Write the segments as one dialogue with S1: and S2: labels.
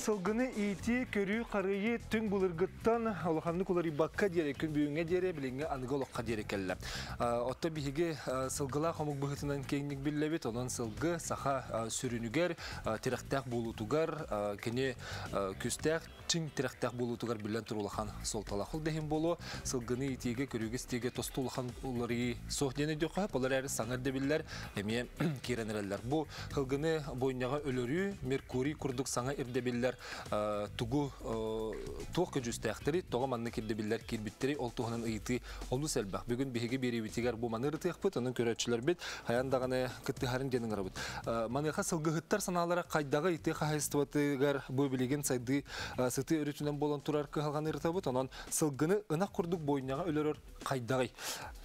S1: Сылгыны иитии, көрүү, харыйыы түҥ былыргыттан улаханнык уларыйбакка диэри, күн бүгүҥҥэ диэри, билиҥҥи аныгы олоххо диэри кэллэ. Отто биһиги сылгылаах омук быһыытынан киэҥник биллэбит, онон сылгы саха сүрүнүгэр, тирэхтээх буолуутугар, кини күүстээх чиҥ тирэхтээх буолуутугар биллэн турар улахан суолталаах. Ол да иһин буолуо, сылгыны иитиигэ, көрүүгэ-истиигэ тосту улахан уларыйыы суох диэн өйдүөххэ сөп, ол эрээри саҥа ирдэбиллэр эмиэ киирэн эрэллэр. Бу сылгыны бойунньаҕа өлөрүү, Меркурий курдук саҥа ирдэбиллэр тугу туох көдьүүстээхтэри, тоҕо маннык ирдэбиллэр киирбиттэри ол туһунан ыйытыы олус элбэх. Бүгүн биһиги биэриибитигэр бу маны ырытыахпыт, онон көрөөччүлэрбит хайаан даҕаны кыттыһарын диэн ыҥырабыт. Маныаха сылгыһыттар санаалара хайдаҕый тыа хаһаайыстыбатыгар бу билигин сайдыы сытыы өрүтүнэн буолан турар кыһалҕаны ырытабыт, онон сылгыны ынах курдук бойунньаҕа өлөрөр хайдаҕый?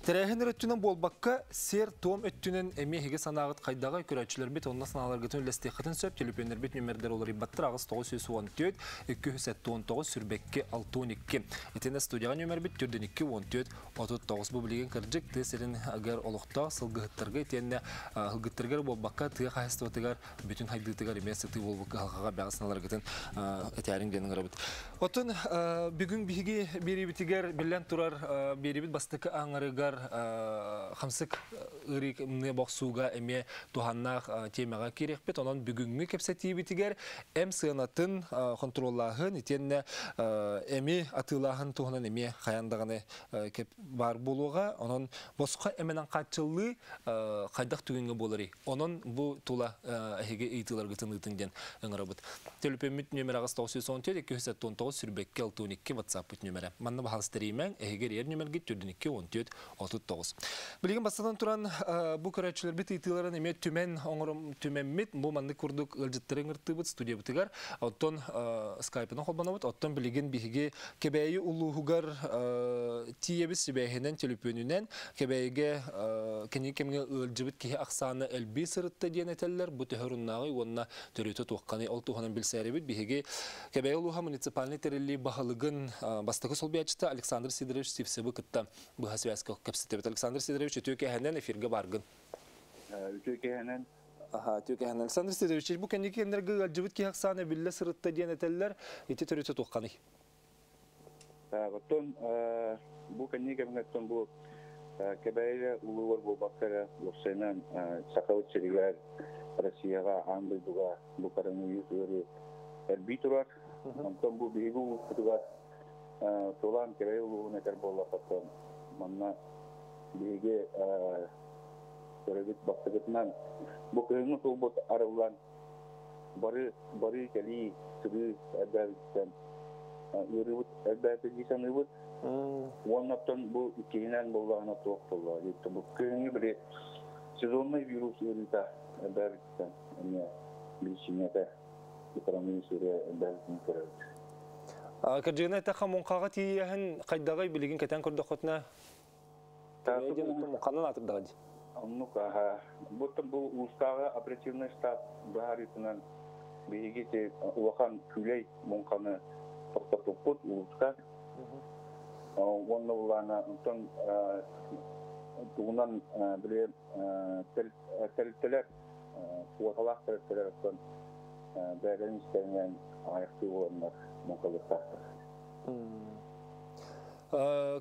S1: Тэрээһин өттүнэн буолбакка, сиэр-туом өттүнэн эмиэ эһиги санааҕыт хайдаҕый? Көрөөччүлэрбит онно санааларгытын үллэстиэххитин сөп. Төлөпүөннэрбит нүмердэр уларыйбаттар 8 914 279 сүрбэкки 62. Итиннэ студияҕа нүмербит 42 14 39. Бу билигин кырдьык тыа сирин агар олохтоох сылгыһыттарга итиэннэ сылгыттаргар буолбакка тыа хаһаайыстыбатыгар бүтүн хайдыытыгар эмиэ сытыы буолбут кыһалҕаҕа бэҕэ саналаргытын этээриҥ диэн ыҥырабыт. Оттон бүгүн биһиги биэриибитигэр биллэн турар биэриибит бастакы аҥарыгар хамсык ыарыыны бохсууга эмиэ туһаннаах тиэмэҕэ киириэхпит. Онон бүгүҥҥү кэпсэтиибитигэр эм сыанатын хонтуруоллааһын итиэннэ эми атыылааһын туһунан эмиэ хайаан даҕаны баар буолуоҕа. Онон босхо эмэнэн хааччыллыы хайдах түгэҥҥэ буоларый? Онон бу тула эһиги ыйытыыларгытын ыытыҥ диэн ыҥырабыт. Төлөпүөммүт нүөмэрэ 914 279 сүрбэкки 62 WhatsApp-пыт нүөмэрэ. Манна баһалыс тэрийимэҥ, эһиги эрийэр нүөмэргит 42 14 39. Билигин бастатан туран бу көрөөччүлэрбит ыйытыыларын эмиэ түмэн оҥором түмэммит бу маннык курдук ыалдьыттары ыҥыртыыбыт студиябытыгар. Оттон скайпынан холбонобут. Оттон билигин биһиги Кэбээйи улууһугар тиийэбит сибээһинэн, төлөпүөнүнэн. Кэбээйигэ кини кэмҥэ ыалдьыбыт киһи ахсаана элбии сырытта диэн этэллэр. Бу төһө оруннааҕый уонна төрүөтэ туохханый? Ол туһунан билсээрибит. Биһиги Кэбээйи улууһа муниципальнай тэриллии баһылыгын бастакы солбуйааччыта Александр Сидорович Сивцевы кытта быһа связка кэпсэтэбит. Александр Сидорович, үтүө кэһэнэн эфиргэ баргын.
S2: Үтүө кэһэнэн.
S1: Аха, үтүө кэһэнэн. Александр Сидорович, бу кэнники кэмнэргэ ыалдьыбыт киһи ахсаана биллэ сырытта диэн этэллэр. Ити төрүтэ туохханый?
S2: Оттон бу кэнники кэмҥэттэн бу Кэбээйи улуугар буолбакка эрэ, уопсайынан Сахабыт сиригэр, Россияҕа, аан дойдуга бу коронавирус ыарыы элбии турар. Онтон бу биһиги улууспутугар Тулаан Кэбээйи улууһун этэр буоллахха, манна биһиги көрөбүт бастакытынан бу кыһыҥҥы суолбут арыллан бары бары кэлии сырыы элбээбититтэн ыарыыбыт элбээтэ дии саныыбыт. Уонна оттон бу иккиһинэн буоллаҕына туох буолла бу кыһыҥҥы били сезонный вирус ыарыыта элбээбититтэн эмиэ биричиинэтэ коронавирус ыарыы элбээбитин көрөбүт.
S1: Кырдьыгына эттэххэ муҥхаҕа тиийэһин хайдаҕый билигин кэтэн көрдөххүтүнэ муҥханан аатырдаҕа дии.
S2: Оннук аха. Буттан бу улуустааҕы оперативный штаб быһаарыытынан биһиги ити улахан күүлэй муҥханы тохтоппуппут улууска. Уонна улаана онтон тугунан били тэрилтэлэр куоталаах тэрилтэлэр оттон бэйэлэрин истэринэн аҕыйахтыы буоланнар муҥхалыахтаахтар.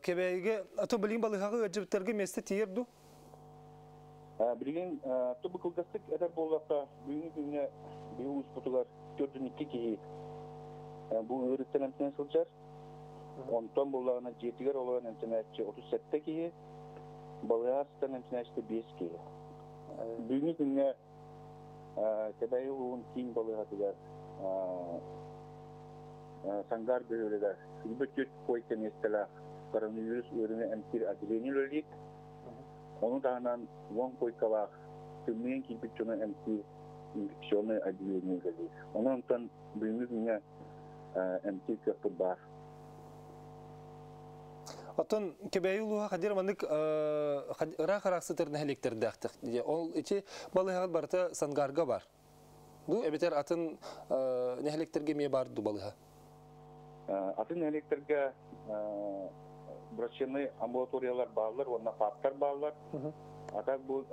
S1: Кэбээйигэ, а то билигин балыыһаҕа ыалдьыбыттарга миэстэ тиийэр дуу?
S2: Билигин тубу кылгастык этэр буоллахха, бүгүҥҥү күҥҥэ биһи улууспутугар 42 киһи бу ыарыыттан эмтэнэ сылдьар. Онтон буллаҕына дьиэтигэр олорон эмтэнээччи 37 киһи, балыыһа сытан эмтэнээччи 5 киһи. Бүгүҥҥү күҥҥэ Кэбээйи улууһун киин балыыһатыгар Сангаар бөһүөлэгэр 24 койка миэстэлээх коронавирус ыарыыны эмтиир отделение үлэлиир. Ону таһынан 10 койкалаах тымныйан киирбит дьону эмтиир инфекционнай отделение үлэлиир. Онон онтон бүгүҥҥү күҥҥэ эмтиир кыахпыт баар.
S1: Оттон Кэбээйи улууһа хадир маннык ыраах ыраах сытар нэһилиэктэрдээхтик. Ол ити балыыһаҕыт барыта Сангарга бар. Бу эбэтэр атын нэһилиэктэргэ эмиэ бар ду балыыһа?
S2: Атын нэһилиэктэргэ врачебный амбулаториялар бааллар уонна ФАПтар бааллар. А так бу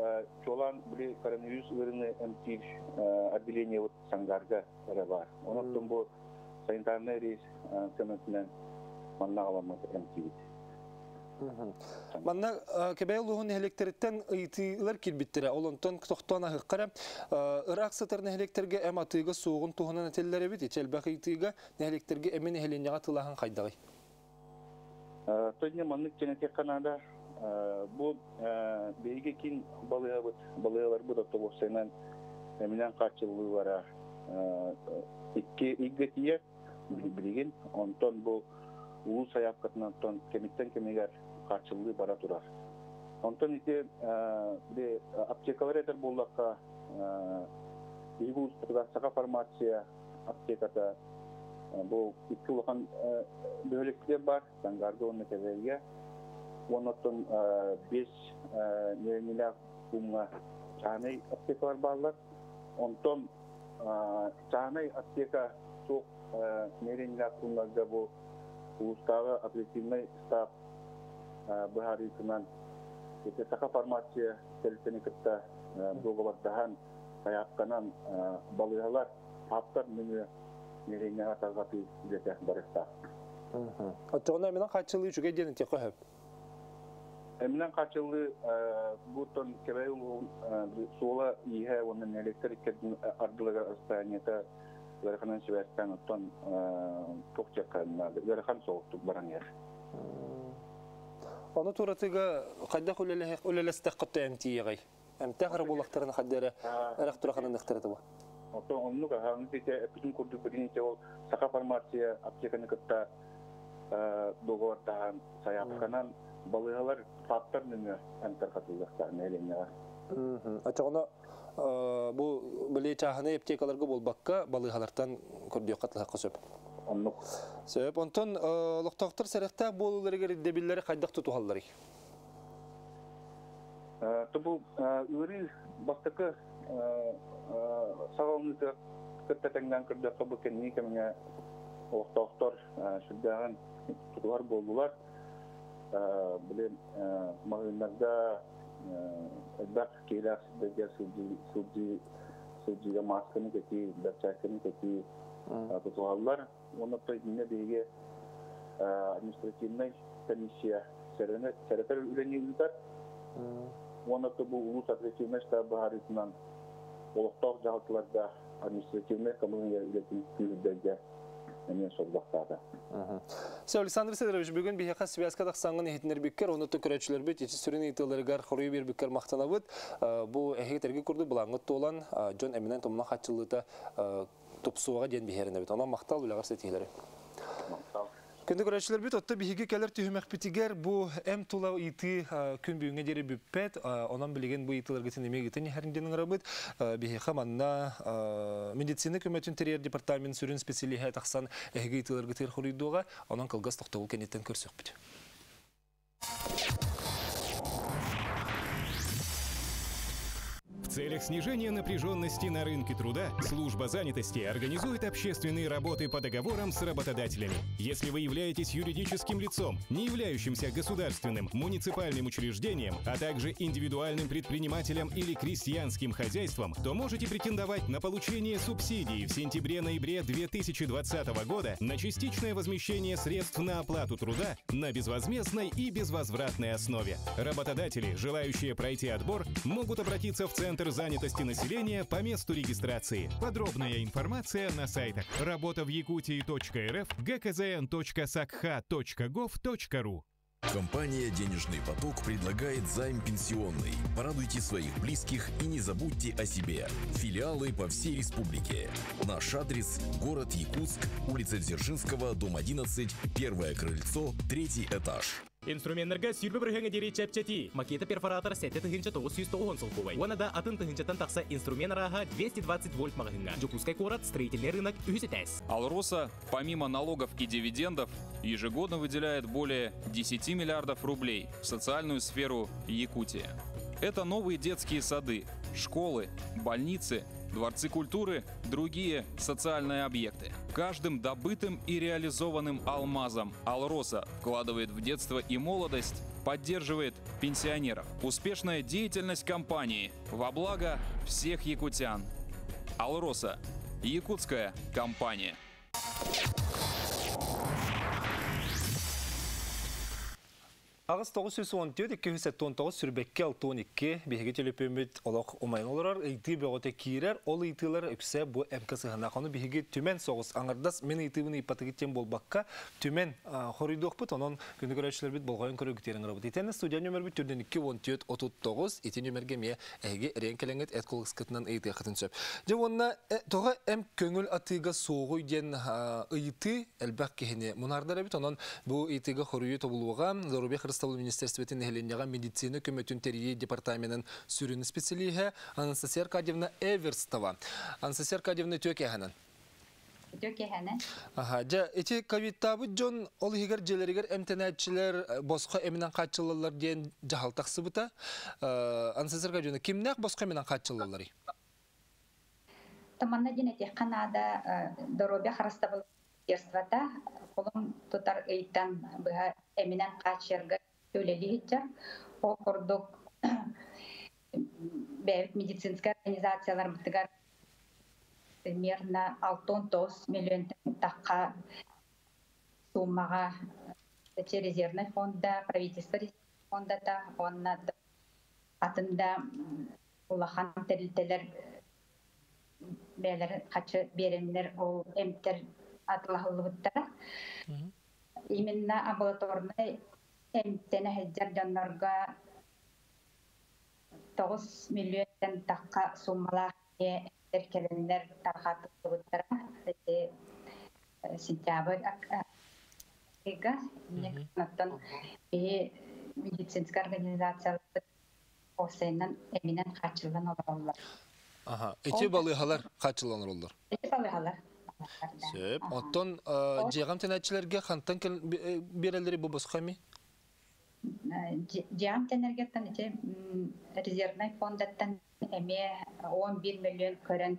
S2: чуолаан били коронавирус ыарыыны эмтиир отделениебыт Сангарга эрэ баар. Онон бу Санитарный рейс көмөтүнэн манна аҕаламмыт эмтиибит.
S1: Манна Кэбээйи улууһун нэһилиэктэриттэн ыйытыылар киирбиттэрэ. Ол онтон тохтоон аһыахха ыраах сытар нэһилиэктэргэ эм атыыга суоҕун туһунан этэллэр эбит. Ити элбэх ыйытыыга нэһилиэктэргэ эми нэһилиэнньэҕэ тылааһын хайдаҕый?
S2: Төннө маннык кэнэтиэххэ наада. Бу биһиги киин балыыһабыт, балыыһаларбыт автобустарынан эминэн хааччыллыылара икки ыйга тиийэр билигин. Онтон бу улуус сайаапкатынан кэмиттэн кэмигэр хааччыллыы бара турар. Онтон ити аптекалар этэр буоллахха, биһиги улууспутугар Саха фармация аптеката бу икки улахан бөһүөлэктэр бар, Сангарга уонна Кэбээйигэ. Уонна оттон 5 нэһилиэнньэлээх пууҥҥа чааһынай аптекалар бааллар. Онтон чааһынай аптека суох нэһилиэнньэлээх пууннарга бу улуустааҕы оперативнай штаб быһаарыытынан ити Саха фармация тэрилтэни кытта дуогабардаһан, сайаапканан балыыһалар, ФАПтар нөҥүө нэһилиэнньэҕэ тарҕатыы үлэтэ барыахтаах.
S1: Оччоҕуна эминэн хааччыллыы үчүгэй диэн этиэххэ сөп.
S2: Эминэн хааччыллыы бу тон Кэбээйи улууһун суола-ииһэ уонна нэһилиэктэр иккэрдин ардыларыгар расстояниета ыараханынан сибээстээн оттон туох диэххэ наада ыарахан соҕустук баран иһэр.
S1: Ону туратыга хайдах үлэлэстэххэ эмтиэҕэй? Эмтээх эрэ буоллахтарына хайда эрэ эрэх турахананыахтара этэ бу.
S2: Оттон оннук аһаҕын ити эппитин курдук билигин ити ол Саха фармация аптеканы кытта договордаһан сайаапканан балыыһалар ФАПтар нөҥүө эмтэр хатыллыахтаах нэһилиэнньэҕэ.
S1: Оччоҕуна бу били чааһынай аптекаларга буолбакка балыыһалартан көрдүөххэ тылахха сөп.
S2: Оннук.
S1: Сөп. Онтон олохтоохтор сэрэхтээх буолууларыгар ирдэбиллэри хайдах тутуһалларый?
S2: Бу ыарыы бастакы саҕаланыыта кытта тэҥнээн көрдөххө, бу кэнники кэмҥэ олохтоохтор сүрдээҕин тутуһар буоллулар. Били маҕаһыыннарга элбэх киһилээх сирдэргэ сылдьыыга маасканы кэтии, бэрчээккэни кэтии тутуһаллар. Уонна итиннэ биһиги административнай комиссия сэрэтэр үлэни ыытар. Уонна бу улуус оперативнай штаб быһаарыытынан олохтоох дьаһалталарга административнай хамыыһыйа үлэтин күүһүрдэргэ эмиэ сорудахтаата.
S1: Все, Александр Сидорович, бүгүн биһиэхэ связка тахсаҥҥын иһитиннэрбиккэр, ону көрөөччүлэрбит ити сүрүн ыйытыыларыгар хоруй биэрбиккэр махтанабыт. Бу эһиги этэргэ курдук былааҥҥыт туолан, дьон эминэн томуна хааччыллыыта тупсуоҕа диэн биһиэринэбит. Онон махтал, үлэҕэр ситиһиилэри.
S2: Махтал.
S1: Күндү көрөөччүлэрбит, отто биһиги кэлэр түһүмэхпитигэр бу эм тула ыйытыы күн бүгүҥҥэ диэри бүппэт. Онон билигин бу ыйытыыларгытын эмиэ ыытан иһэрин диэн ыҥырабыт. Биһиэхэ манна медицина көмөтүн тэрийэр департамент сүрүн специалиһэ тахсан эһиги ыйытыыларгытыгар хоруйдуоҕа. Онон кылгас тохтобул кэнниттэн көрсүөхпүт.
S3: В целях снижения напряженности на рынке труда служба занятости организует общественные работы по договорам с работодателями. Если вы являетесь юридическим лицом, не являющимся государственным, муниципальным учреждением, а также индивидуальным предпринимателем или крестьянским хозяйством, то можете претендовать на получение субсидий в сентябре-ноябре 2020 года на частичное возмещение средств на оплату труда на безвозмездной и безвозвратной основе. Работодатели, желающие пройти отбор, могут обратиться в Центр занятости населения по месту регистрации. Подробная информация на сайтах работа в Якутии.рф, gkzn.sakha.gov.ru.
S4: Компания «Денежный поток» предлагает займ пенсионный. Порадуйте своих близких и не забудьте о себе. Филиалы по всей республике. Наш адрес – город Якутск, улица Дзержинского, дом 11, первое крыльцо, третий этаж.
S5: Инструменнарга 20 бырыһыаҥҥа диэри чэпчэтии. Макета перфоратор 7990 солкуобай. Уонна да атын тыһыынчаттан тахса инструмент арааһа 220 вольт маҕаһыыҥҥа. Дьокуускай куорат, Строительный рынок, үһүс этээс.
S6: Алроса, помимо налогов и дивидендов, ежегодно выделяет более 10 миллиардов рублей в социальную сферу Якутии. Это новые детские сады, школы, больницы, дворцы культуры, другие социальные объекты. Каждым добытым и реализованным алмазом Алроса вкладывает в детство и молодость, поддерживает пенсионеров. Успешная деятельность компании во благо всех якутян. Алроса. Якутская компания.
S1: Аҕыс 914 279 сүрбэккэ 62 биһиги төлөпүөммүт олох умайан олорор, ыйытыы бөҕөтө киирэр, ол ыйытыылар үксэ бу МК сыһыаннаах. Ону биһиги түмэн соҕус аҥардас мин ыйытыыбын ыйыппатыгыт диэн буолбакка, түмэн хоруйдуохпут, онон күнү көрөөччүлэрбит болҕойон көрөргүтүгэр ыҥырабыт. Итиэннэ студия нөмербүт төрдүн 2 14 39 ити нөмергэ эмиэ эһиги эрийэн кэлэҥҥит эт кулукскытынан ыйытыаххытын сөп. Дьэ уонна тоҕо эм көҥүл атыыга суоҕуй диэн ыйытыы элбэх киһини мунаардар эбит. Онон бу ыйытыыга хоруйу тобулуоҕа Здоровье харыстабыл министерствотын нэһилиэнньэҕэ медицина көмөтүн тэрийии департаменын сүрүн специалиһэ Анастасия Аркадьевна Эверстова. Анастасия Аркадьевна, үтүө киэһэнэн.
S7: Үтүө киэһэнэн.
S1: Аха, дьэ, ити ковидтаабыт дьон ол иһигэр дьиэлэригэр эмтэнээччилэр босхо эминэн хааччыллаллар диэн дьаһал тахсыбыта. Анастасия Аркадьевна, кимнээх босхо эминэн хааччыллалларый?
S7: Таманна диэн этиэххэ наада, доруобуйа харыстабыл министерствота кулун тутар ыйтан быһа эминэн хааччыйарга үлэлии сылдьар. Ол курдук бэйэбит медицинскэй организацияларбытыгар примерно 69 миллион тахха сууммаҕа резервный фонда, правительство фондата, уонна атын да улахан тэрилтэлэр бэйэлэрин хачы биэрэннэр ол эмтэр атылаһыллыбыттара. Именно амбулаторнай эмтэнэ сылдьар дьоннорго 9 миллион тахха суммалаах эмтэр кэлэннэр тарҕатыллыбыттара. Ити сентябрь ыйга. Оттон биһи медицинскэй организацияларбыт уопсайынан эминэн хааччыллан олороллор.
S1: Аха, ити балыыһалар хааччыллан олороллор.
S7: Ити балыыһалар.
S1: Сөп. Оттон дьиэҕэ эмтэнээччилэргэ хантан биэрэллэри бу босхо эми?
S7: Дьиэҕэ эмтэнэргеттэн ити резервнай фондаттан эмиэ 11 миллион көрөн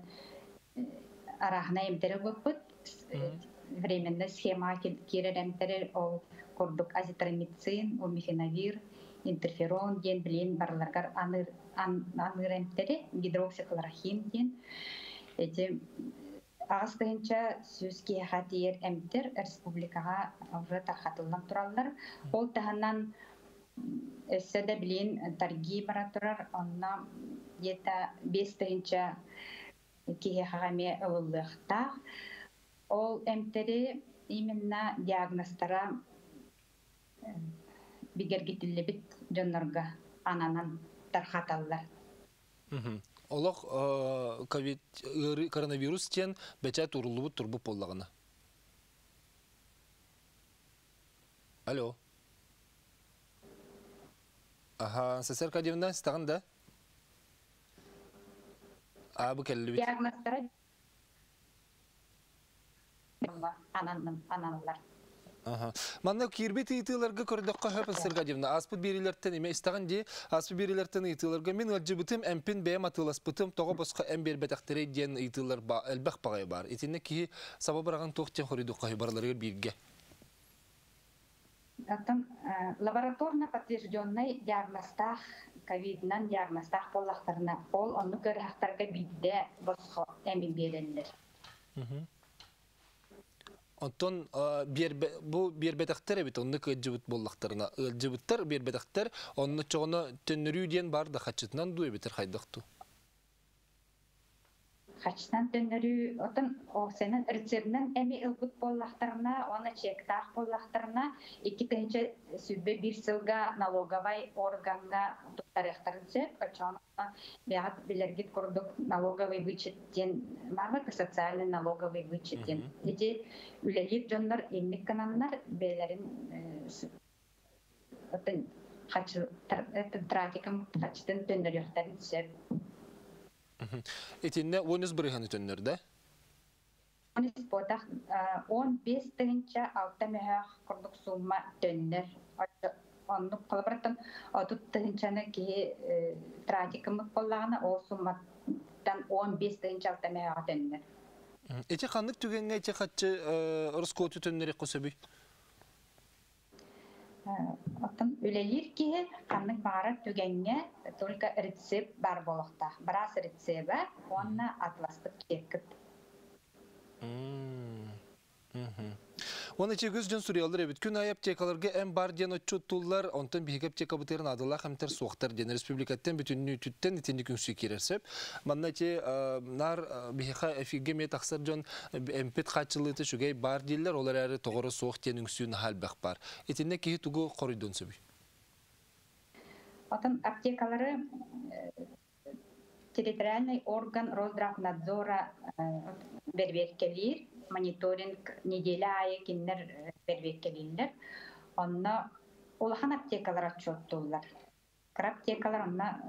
S7: арааһынай эмтэри ылбыппыт. Временная схема киирэр эмтэри, ол курдук азитромицин, умифеновир, интерферон диэн билин барыларгар аныыр эмтэри, гидроксиклорохин диэн. Эти 8100 киһиэхэ тиийэр эмтэр республикаҕа уже тархатыллан тураллар. Ол таһынан өссө да билин торги бара турар, онно где-то 5000 киһиэхэ эмиэ ылыллыахтаах. Ол эмтэри именно диагнозтара бигэргитиллибит дьоннорго ананан тархаталлар.
S1: Олох ковид коронавирус диэн бэчээт уруллубут турбут буоллаҕына. Алло. Аха, Анастасия Аркадьевна, истэҕин да? А, бу кэллибит.
S7: Диагнозтара ананаллар.
S1: Аха. Манна киирбит ыйытыыларга көрдөххө хөп Аркадьевна, ааспыт биэриилэртэн эмэ истэҕин дии, ааспыт биэриилэртэн ыйытыыларга мин ыалдьыбытым, эмпин бэйэм атыыласпытым, тоҕо босхо эм биэрбэтэхтэрэй диэн ыйытыылар элбэх баҕайы баар. Итиннэ киһи саба быраҕан туох диэн хоруйдуохха барыларыгар бииргэ.
S7: Оттон лабораторно подтвержденный диагнозтаах, ковидынан диагнозтаах буоллахтарына, ол оннук ыарыһахтарга биирдэ босхо эми биэрэллэр.
S1: Оттон бу биэрбэтэхтэр эбит, онно кыадьыбыт буоллахтарына, ыалдьыбыттар биэрбэтэхтэр, онно чоҕоно төннөрүү диэн бар да хаччытынан дуу эбитер хайдах дуу?
S7: Хаччытынан төннөрүү, оттон сенен рецептинэн эми ылбыт буоллахтарына, уонна чектаах буоллахтарына, 2021 сылга налоговай органҥа туттарыахтарын сөп. Оччоҕуна бэйэҕит билэргит курдук налоговый вычет диэн баар, социальный налоговый вычет диэн. Ити үлэлиир дьоннор инник гынаннар бэйэлэрин оттон тратикам хаччытын төннөрүөхтэрин сөп.
S1: Итиннэ 13 бырыһыаны төннөр да?
S7: 13 буотах, 15 006 мөһөөх курдук сумма төннөр. Оннук холобураттан 30 тыһыынчаны киһи тратикымыт буоллаҕына, ол сумматтан 15 006 мөһөөҕө төннөр.
S1: Ити ханнык түгэҥҥэ ити хаччы ороскуоту төннөрүөххэ сөбүй?
S7: Оттон үлэлиир киһи ханнык баҕарар түгэҥҥэ, только рецепт бар буолуохтаах. Быраас рецебэ уонна атыыласпыт чеккит.
S1: Оны чегіз жөн суриялар эбит. Күн айы аптекаларга эм бар диэн отчуттуллар, онтон биһиги аптекабытыгар наадалаах эмтэр суохтар диэн республикаттан бүтүннүү түттэн итинник үҥсүү киирэр сөп. Манна те нар биһиха эфирге ме тахсар дьон эмпит хааччылыыта үчүгэй бар дииллэр, ол эрээри тоҕоро суох диэн үҥсүү наһаа элбэх бар. Итиннэ киһи тугу хоруйдуон сөбүй?
S7: Отон аптекалары территориальный орган Росздравнадзора бэрбиэркэлиир, мониторинг неделя аайы кинилэр бэрбиэркэлииллэр. Онно улахан аптекалар отчуоттууллар. Кыра аптекалар онно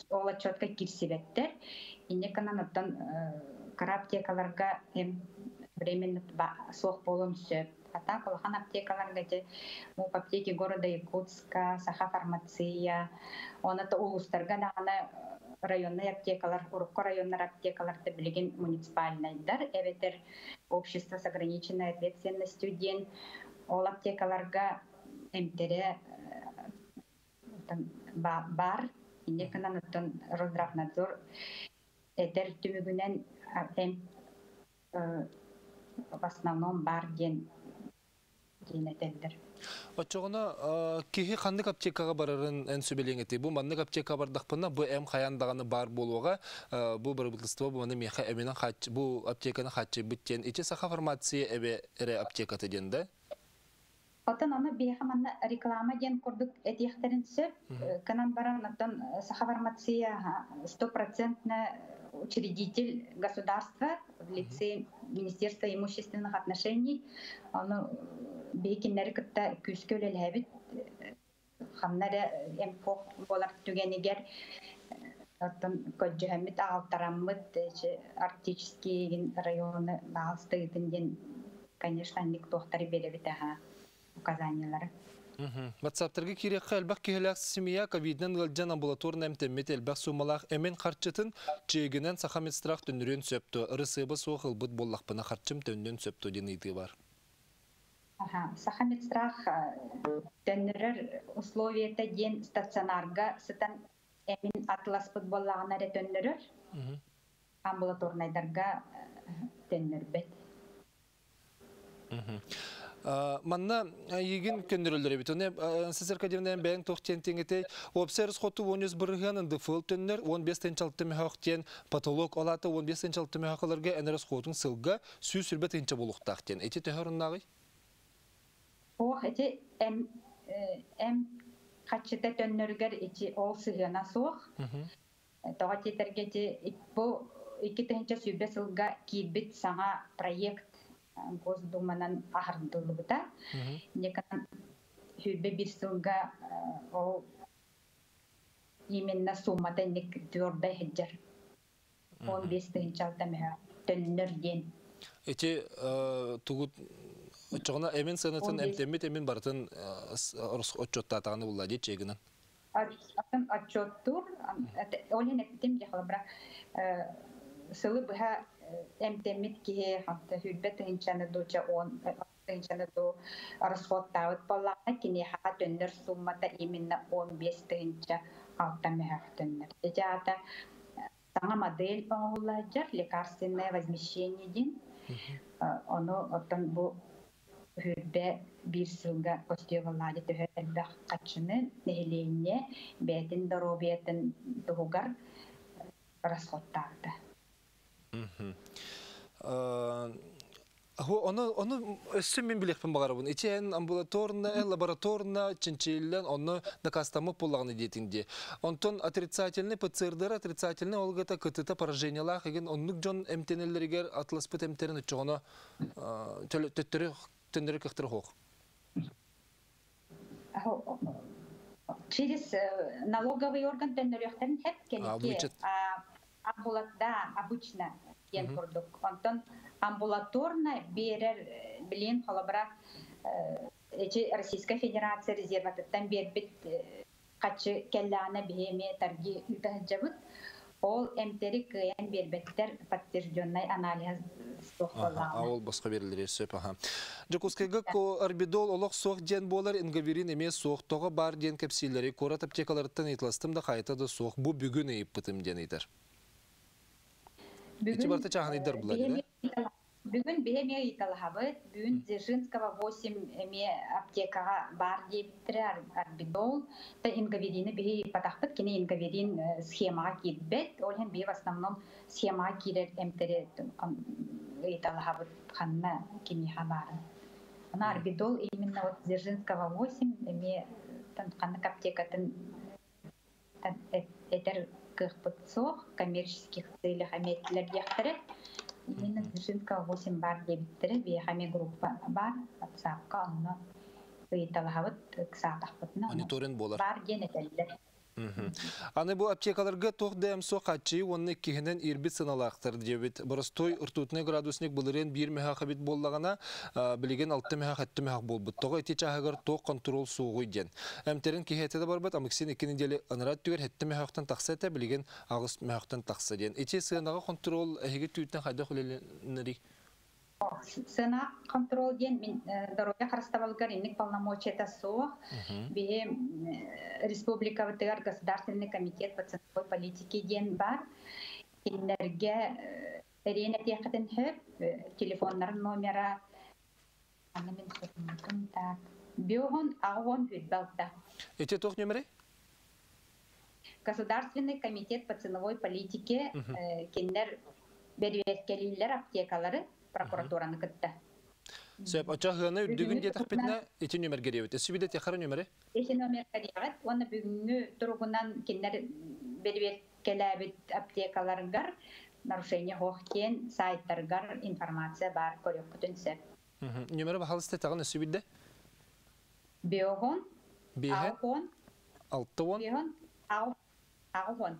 S7: ол отчетка киирсибэттэр. Инньэ гынан оттон кыра аптекаларга эм временно суох буолуон сөп. А так улахан аптекаларга ити МУП аптеки города Якутска, Саха фармация, оны улуустарга даҕаны районный аптекалар, урукку районнар аптекаларда билигин муниципальнайдар, эбэтэр общество с ограниченной ответственностью диэн ол аптекаларга эмтэрэ бар. Инньэ гынан оттон Росздравнадзор этэр түмүгүнэн эм в основном бар диэн этэллэр.
S1: Оччоҕуна киһи ханнык аптекаҕа барарын эн сүбэлиэҥ этэй? Бу маннык аптекаҕа бардахпына, бу эм хайаан даҕаны баар буолуоҕа, бу бырабыыталыстыба бу маны миэхэ эминэн бу аптеканы хааччыйбыт диэн. Ити Саха фармация эбэ эрэ аптеката диэн да?
S7: Оттон ону биһиэхэ манна реклама диэн курдук этиэхтэрин сөп. Кынан баран оттон Саха фармация стопроцентно учредитель государства в лице Министерства имущественных отношений. Ону биһи кинилэри кытта күүскэ үлэлэһэбит. Ханна эрэ эмп буолар түгэнигэр оттон көрдьөһөммүт, аҕалтараммыт Арктический районы баҕалстыытын диэн, конечно, анник туохтары биэрэбит аха указаниялары.
S1: WhatsApp-тарга киириэххэ. Элбэх киһилээх семья ковидынан ыалдьан амбулаторно эмтэммит элбэх суумалаах эмин харчытын чиэгинэн Саха медстрах төннөрүөн сөп дуо? Ырысыаба суох ылбыт буоллахпына харчым төннүөн сөп дуо диэн ыйытыы бар.
S7: Саха медстрах төннөрөр условията диэн стационарга сытан эмин атыласпыт буоллаҕына эрэ төннөрөр. Амбулаторнайдарга төннөрбөт.
S1: Манна эйигин көннөрөллөр эбит. Оны Сесар Кадивнен бэйэҥ туох диэн тиҥэтэй? Уопсай хоту 13% НДФЛ төннөр, 15 тыһыынча мөһөөх диэн потолок, ол аата 15 тыһыынча мөһөөхлөргө эн расходун сылга 120 тыһыынча буолуохтаах диэн. Ити төһө оруннааҕый?
S7: Ох, ити эм эм хаччыта төннөрүгэр ити ол сыһыана суох. Тоҕо диэтэргэ ити бу 2020 сылга киирбит саҥа проект Госдуманан аһардыллыбыта. Некан 21 сылга ол именно суммата ник твердой хеджер. 15 тыһыынчалта мөһө төннөр диэн.
S1: Ити тугут оччоҕуна эмин сыанатын эмтэммит эмин барытын отчуоттаатаҕына булла дии чегинэн.
S7: Атын отчуоттуур, ол иһин эппитим дии холобура сылы быһа эмтэммит киһи сүүрбэ тыһыынчаны дуу, 10 тыһыынчаны дуу расходтаабыт буоллаҕына, киниэхэ төннөр суммата именно 15 тыһыынча 6 мөһөөх төннөр. Ити аата саҥа модель оҥоһуллар, лекарственное возмещение диэн. Ону оттон бу 21 сылга көстүө төһө элбэх хаччыны нэһилиэнньэ бэйэтин доруобуйатын туһугар расходтаабыта.
S1: Ону өссө мин билиэхпин баҕарабын. Ити эн амбулаторно, лабораторно чинчийиллэн онно дакаастаммыт буоллаҕына диэтиҥ дии. Онтон отрицательный ПЦР отрицательный, ол гата кытыта поражениялаах эгин оннук дьон эмтенеллеригер атыласпыт эмтерин оччоҕоно төттөрү төннөрү кыахтара суох.
S7: Через налоговый орган төннөрүөхтэрин сөп кэнники. Да, обычно диэн курдук. Онтон амбулаторно берер билин холобура эчи Российская Федерация резерватыттан бербит качы келлаана биһиэми тарги ыытаһыджабыт. Ол эмтери кыайан бербеттер подтвержденный анализ суох буоллаҕына.
S1: Ол босхо берилер сөп аха. Дьокуускайга арбидол олох суох диэн буолар, ингавирин эмиэ суох, тоҕо бар диэн кэпсииллэри куорат аптекаларыттан ыйыталастым да хайта да суох. Бу бүгүн ыйыппытым диэн ыйтар. Ити барыта чааһынайдар булар, да?
S7: Бүгүн биһи эмиэ ыйыталаһабыт. Бүгүн Дзержинского 8 эмиэ аптекаҕа баар диэбиттэрэ Арбидол. Та Ингаверини биһи ыйыппатахпыт. Кини Ингаверин схемаҕа киирбэт. Ол иһин биһи в основном схемаҕа киирэр эмтэри ыйыталаһабыт ханна киниэхэ баарын. Аны Арбидол именно вот Дзержинского 8 эмиэ ханнык аптекатын этэр кыахпыт суох, коммерческих целях эмиэ диэхтэрэ. Именно Дзержинского 8 бар диэбиттэрэ, биһиэхэ эмиэ группа бар, WhatsApp-ка онно ыйыталаһабыт, ыксаатахпытына
S1: Мониторинг буолар.
S7: Бар диэн этэллэр.
S1: Аны бу аптекаларга туох да эм суох хааччыйыы уонна иккиһинэн иирбит сыаналаахтар диэбит. Боростуой ртутный градусник былырыын биир мөһөөх эбит буоллаҕына, билигин алта мөһөөх, сэттэ мөһөөх буолбут. Тоҕо ити чааһыгар туох контрол суоҕуй диэн. Эмтэрин киһи этэ да барбыт, амиксин 2 неделя ыныраа өттүгэр сэттэ мөһөөхтөн тахса этэ, билигин 8 мөһөөхтөн тахса диэн. Ити сыанаҕа контрол эһиги түүттэн хайдах үлэлэнэрий?
S7: Сыана контрол диэн мин здоровье харыстабылыгар инник полномочията суох. Биһи республикабытыгар Государственный комитет по ценовой политике диэн бар. Кинилэргэ эрийэн этиэххитин сөп, телефоннарын номера аны мин суруммутум так. Биоһон аҕыс 26.
S1: Ити туох нөмірі?
S7: Государственный комитет по ценовой политике, кинилэр бэрэбиэркэлииллэр аптекалары прокуратураны кытта.
S1: Сөп, оччо сыана үрдүгүн диэтэхпитинэ, ити нөмерге диэбит. Өссө биирдэ техара нөмери?
S7: Ити номерга диэҕит уонна бүгүҥҥү туругунан кинилэр бэрэбиэркэлээбит аптекаларыгар нарушение суох диэн сайтарыгар информация баар, көрүөххүтүн сөп.
S1: Нөмері баһалыста таҕын өссө биирдэ?
S7: Биоһон,
S1: Биэһэн,
S7: аҕыс
S1: 60,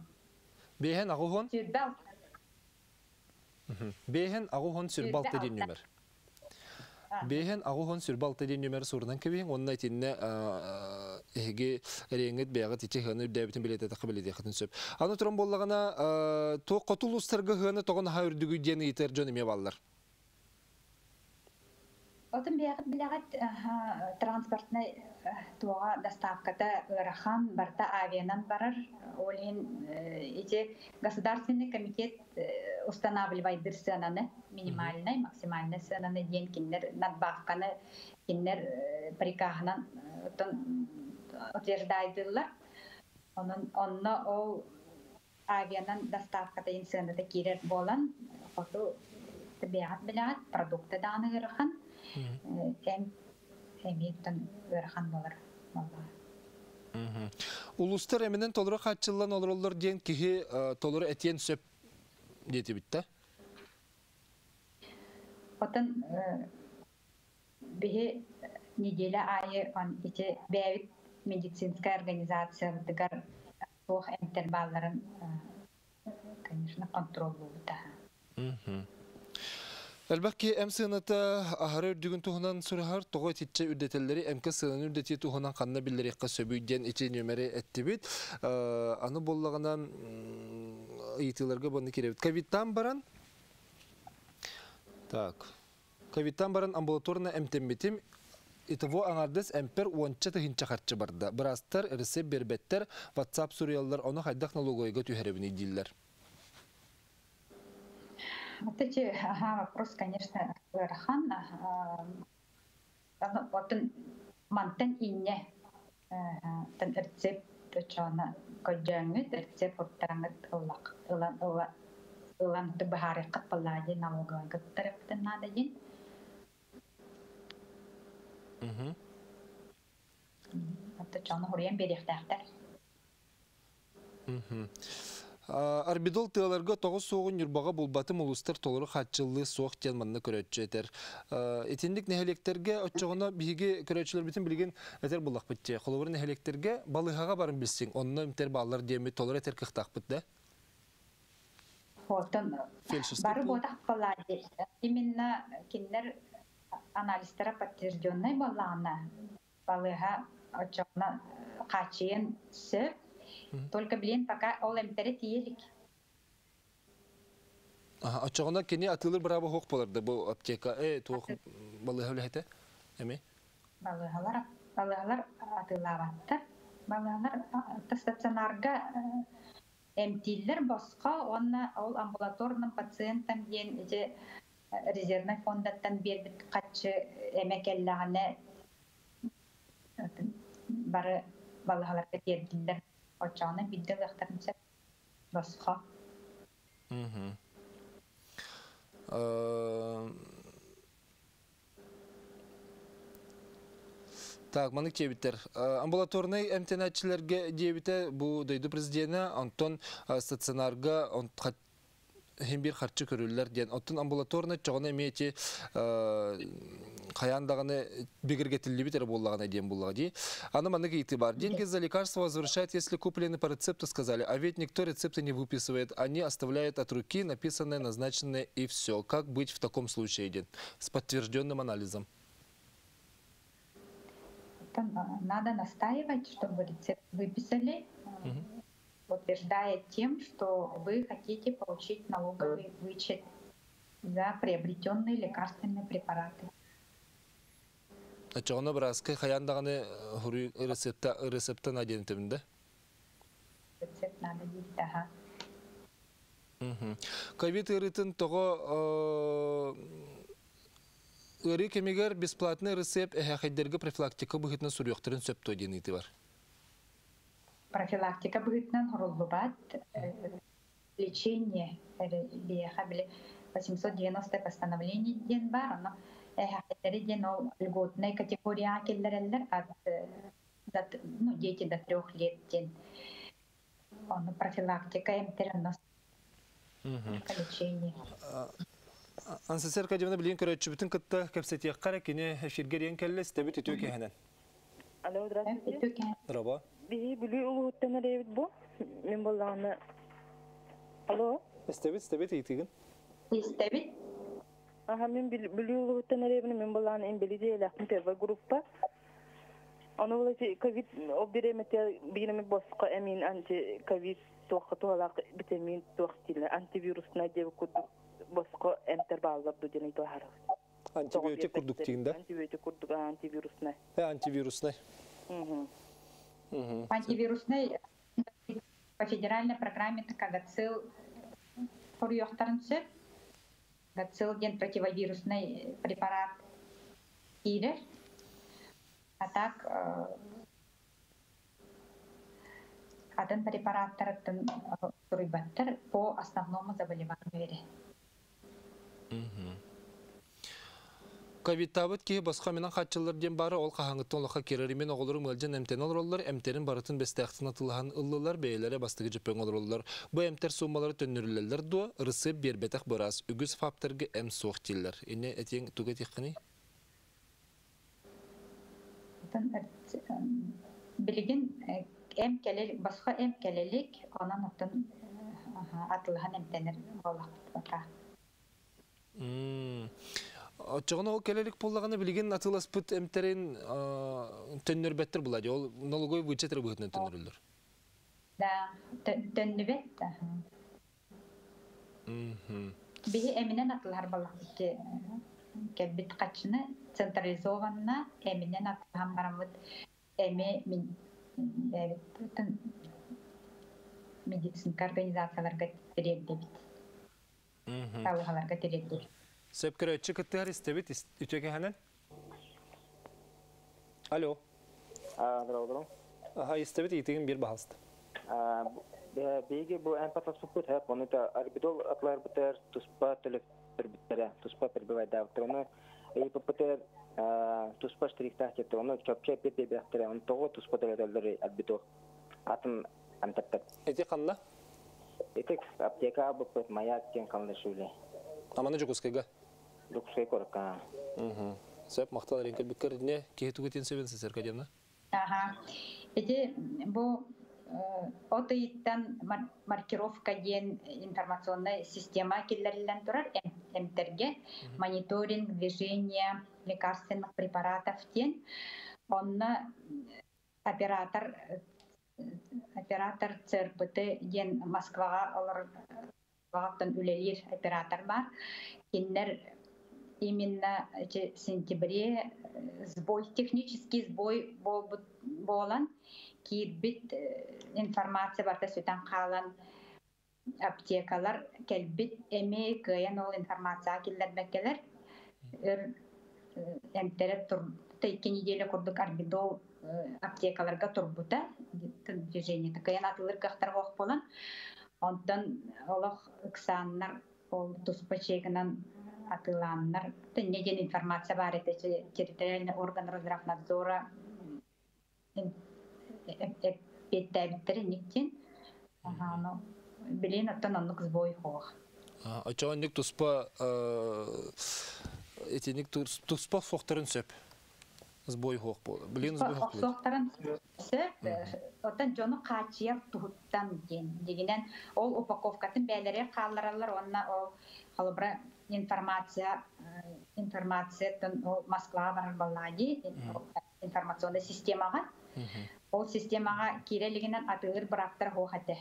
S7: биэһэн, 80.
S1: Биэһэн 80,
S7: 26.
S1: Биэһэн 80
S7: 26
S1: 26 диэн нөмер. Биэһэн 80 26 диэн нөмер сурунан кэбиһиҥ, уонна итиннэ эһиги эрийэҥҥит бэйэҕит ити сыана үрдээбитин билиэтэтэххэ билиэтиэххитин сөп. Аны туран буоллаҕына, туох хоту улуустарга сыана тоҕо наһаа үрдүгүй диэн ыйытар дьон эмиэ бааллар.
S7: Отун бэйэҕит билэҕит, транспортнай туоҕа доставката ыарахан, барыта авианан барар. Ол иһин ити Государственный комитет устанавливайдыр сыананы, минимальный, максимальный сыананы диэн кинилэр надбавканы кинилэр прикаһынан утверждайдыллар. Онон онно ол авианан доставката сыаната киирэр буолан, хоту бэйэҕит билэҕит, продукты даҕаны ыарахан, эм эмиэттэн ыарахан буолар.
S1: Улуустар эминэн толору хааччыллан олороллор диэн киһи толору этиэн сөп диэтибит да?
S7: Отон биһи неделя аайы ити бэйэбит медицинская организациябытыгар туох эмтэр баалларын, конечно, контроллуубут.
S1: Элбэх киһи эм сыаната аһары үрдүгүн туһунан сураһар, тоҕо итиччэ үрдэтэллэри, эмкэ сыананы үрдэтии туһунан ханна биллэриэххэ сөбүй диэн ити нүөмэри эттибит. Аны буоллаҕына ыйытыыларга баны киирэбит. Ковидтан баран так, ковидтан баран амбулаторно эмтэммитим, итого аҥаардас эмпэр 10 тыһыынча харчы барда. Быраастар рецепт биэрбэттэр, WhatsApp суруйаллар, ону хайдах налоговойга түһэрэбиний дииллэр.
S7: Вот эти, ага, вопрос, конечно, ыарахан. Отун мантан инне тан рецепт чона көрдөөҥҥүт, рецепт уттараңыт ыллак ылан ылан быһаарыаххыт буоллаҕа дии, налоговойга туттарыахпытын наада диэн. Отто чону хуруйан биэриэхтээхтэр.
S1: Арбидол тыаларга тоҕус суоҕун Ньурбаҕа булбатым, улуустар толору хааччыллыы суох диэн манна көрөөччү этэр. Итинник нэһилиэктэргэ оччоҕуна биһиги көрөөччүлэрбитин билигин этэр буллахпыт дии. Холобур, нэһилиэктэргэ балыыһаҕа баран билсиҥ, онно эмтэр бааллар диэммит толору этэр кыахтаахпыт да?
S7: Оттон бары буотах буоллаа. Именно кинилэр анализтара подтвержденный буоллаҕына, балыыһа оччоҕуна хааччыйан сөп. Только, блин, пока ол эмтэри тиийэ илик.
S1: Оччоҕуна кини атыылыыр бырааба суох буолар да бу аптека, туох балыыһа үлэһитэ эми?
S7: Балыыһалар атыылаабаттар. Балыыһалар стационарга эмтииллэр босхо уонна ол амбулаторным пациентам диэн ити Резервный фондаттан биэрбит харчы эмэ кэллэҕинэ бары балыыһаларга тиэрдиллэр. Оччоҕуна биирдэ ылыахтарын сөп босхо.
S1: Так, маннык диэбиттэр. Амбулаторнай эмтэнээччилэргэ диэбитэ бу дойду президенэ, онтон стационарга иһин биир харчы көрүллэр диэн. Оттон амбулаторнай чоҕуна эмиэ ити хайаан даҕаны бигэргэтиллибит эрэ буоллаҕына диэн буоллаҕа дии. Аны маннык ыйытыы бар. Деньги за лекарства возвращают, если куплены по рецепту, сказали. А ведь никто рецепты не выписывает. Они оставляют от руки написанное, назначенное и все. Как быть в таком случае, диэн? С подтвержденным анализом.
S7: Надо настаивать, чтобы рецепт выписали, утверждая тем, что вы хотите получить налоговый вычет за приобретенные лекарственные препараты.
S1: Оччоҕуна бырааска хайаан даҕаны рецепта рецепта надо да?
S7: Рецепт надо диэбит, аха.
S1: Ковид ыарыытын тоҕо ыарыы кэмигэр бесплатный рецепт эһээхэйдэргэ профилактика быһыытынан суруйуохтарын сөп дуо диэн ыйытыы бар.
S7: Профилактика быһыытынан суруллубат, лечение биһиэхэ били 890 постановление диэн баар, ону эһээхэйдэри диэн ол льготная категорияҕа киллэрэллэр от, ну, дети до 3 лет диэн. Ону профилактика эмтэр онно лечение.
S1: Анастасия Аркадьевна, билигин көрөөччүбүтүн кытта кэпсэтиэххэ эрэ, кини эфиргэ диэн кэллэ, истэбит, үтүө киэһэнэн.
S8: Алло, здравствуйте.
S1: Дорообо.
S8: Биһи Бүлүү улууһуттан эрэбит бу. Мин буоллаҕына. Алло.
S1: Истэбит, истэбит, ыйытыыгын.
S7: Истэбит.
S8: Аха, мин Бүлүү улууһуттан эрэбин, мин буоллаҕына инбэлиит ийэлээхпин, первая группа. Ону була ковид ол бириэмэтэ бииреми босхо эмиин анти-ковид туохха туһалаах витамин туох дииллэр антивируснай диэбит курдук босхо эмтэр бааллар дуу диэн ыйыталаһарыбыт.
S1: Антибиотик курдук диин да?
S8: Антибиотик курдук, антивируснай.
S1: Антивируснай.
S7: Антивируснай по федеральной программе Гацил суруйуохтарын сөп. Гацил диэн противовирусный препарат киирэр. А так атын препараттарыттан суруйбаттар по основному заболеванию эрэ.
S1: Ковидтаабыт киһи босхо эминэн хааччыллар диэн баара, ол хаһааҥҥыттан олоххо киирэрий? Мин оҕолорум ыалдьан эмтэнэн олороллор, эмтэрин барытын Бэстээхтэн атыылаһан ыллылар, бэйэлэрэ бастакы дьөппөҥҥө олороллор. Бу эмтэр суумалара төннөрүллэллэр дуо? Ырысыап биэрбэтэх быраас, үгүс ФАПтарга эм суох дииллэр. Инньэ этиэҥ, тугу этиэххиний?
S7: Билигин эм кэлэр, босхо эм кэлэ илик, онон оттон атыылаһан эмтэнэр буоллахпыт пока.
S1: Оччоҕуна ол кэлэ илик буоллаҕына билигин атыыласпыт эмтэрин төннөрбөттөр буолла дии. Ол налоговый вычет эрэ быһыытынан төннөрөллөр.
S7: Да, төннүбэт. Биһи эминэн атыылаһар буоллахпыт кэлбит харчыны централизованно эминэн атыылаһан бараммыт эми мин медицинскэй организацияларга тириэрдэбит. Балыыһаларга тириэрдэбит.
S1: Сөп, көрөөччү кыттыһар, истэбит, үтүө киэһэнэн. Алло.
S9: Здорово.
S1: Аха, истэбит, ыйытыгын биир баһалыста.
S9: Биһиги бу эмп атыыласпыппыт, хэп, ону та арбидол атыылаһарбытыгар туспа төлөппүттэрэ, туспа прибывайдаабыттар. Ону ыйыппыппытыгар туспа штрихтаах диэттэр, ону чопчу эппит биэрбэхтэрэ, ону тоҕо туспа төлөтөллөр арбидол атын эмтэртэн?
S1: Ити ханна?
S9: Ити аптека ылбыппыт Маяк диэн Калнышвили.
S1: Амана Дьокуускайга?
S9: Дьокуускай куоракка.
S1: Сөп, махтал эрин кэлбиккэр. Не, киһи тугу этиэн сөбүн Аркадьевна?
S7: Аха. Ити бу от ыйыттан маркировка диэн информационная система киллэриллэн турар эмтэргэ, мониторинг движения лекарственных препаратов диэн. Онно оператор ЦРПТ диэн Москваҕа олорор үлэлиир оператор бар. Кинилэр именно в сентябре сбой, технический сбой буолан, киирбит информация барыта сүтэн хаалан. Аптекалар кэлбит эми кыайан ол информацияҕа киллэрбэккэлэр өр эмтэрэ тур икки неделя курдук арбидол аптекаларга турбута движение кыайан атылыр кыахтар ох буолан онтон олох ыксааннар ол туспа чегынан атылааннар тэнне диэн информация баар этэ территориальный орган Росздравнадзора эппиэттээбиттэрэ никтин аһааны билин оттон оннук сбой хоох.
S1: Очоонник туспа этиник туспа фохторун сөп. Сбой хоох бол. Билин сбой хоох.
S7: Охсуохтарын сөп. Оттон дьону хаачыйар туһуттан диэн. Дигинен ол упаковкатын бээлери хааллараллар онна ол холобура информация информацияттан ол Москваға барар баллади информационный системаға. Ол системаға кирелигинен атыыр бырактар хоох этэ.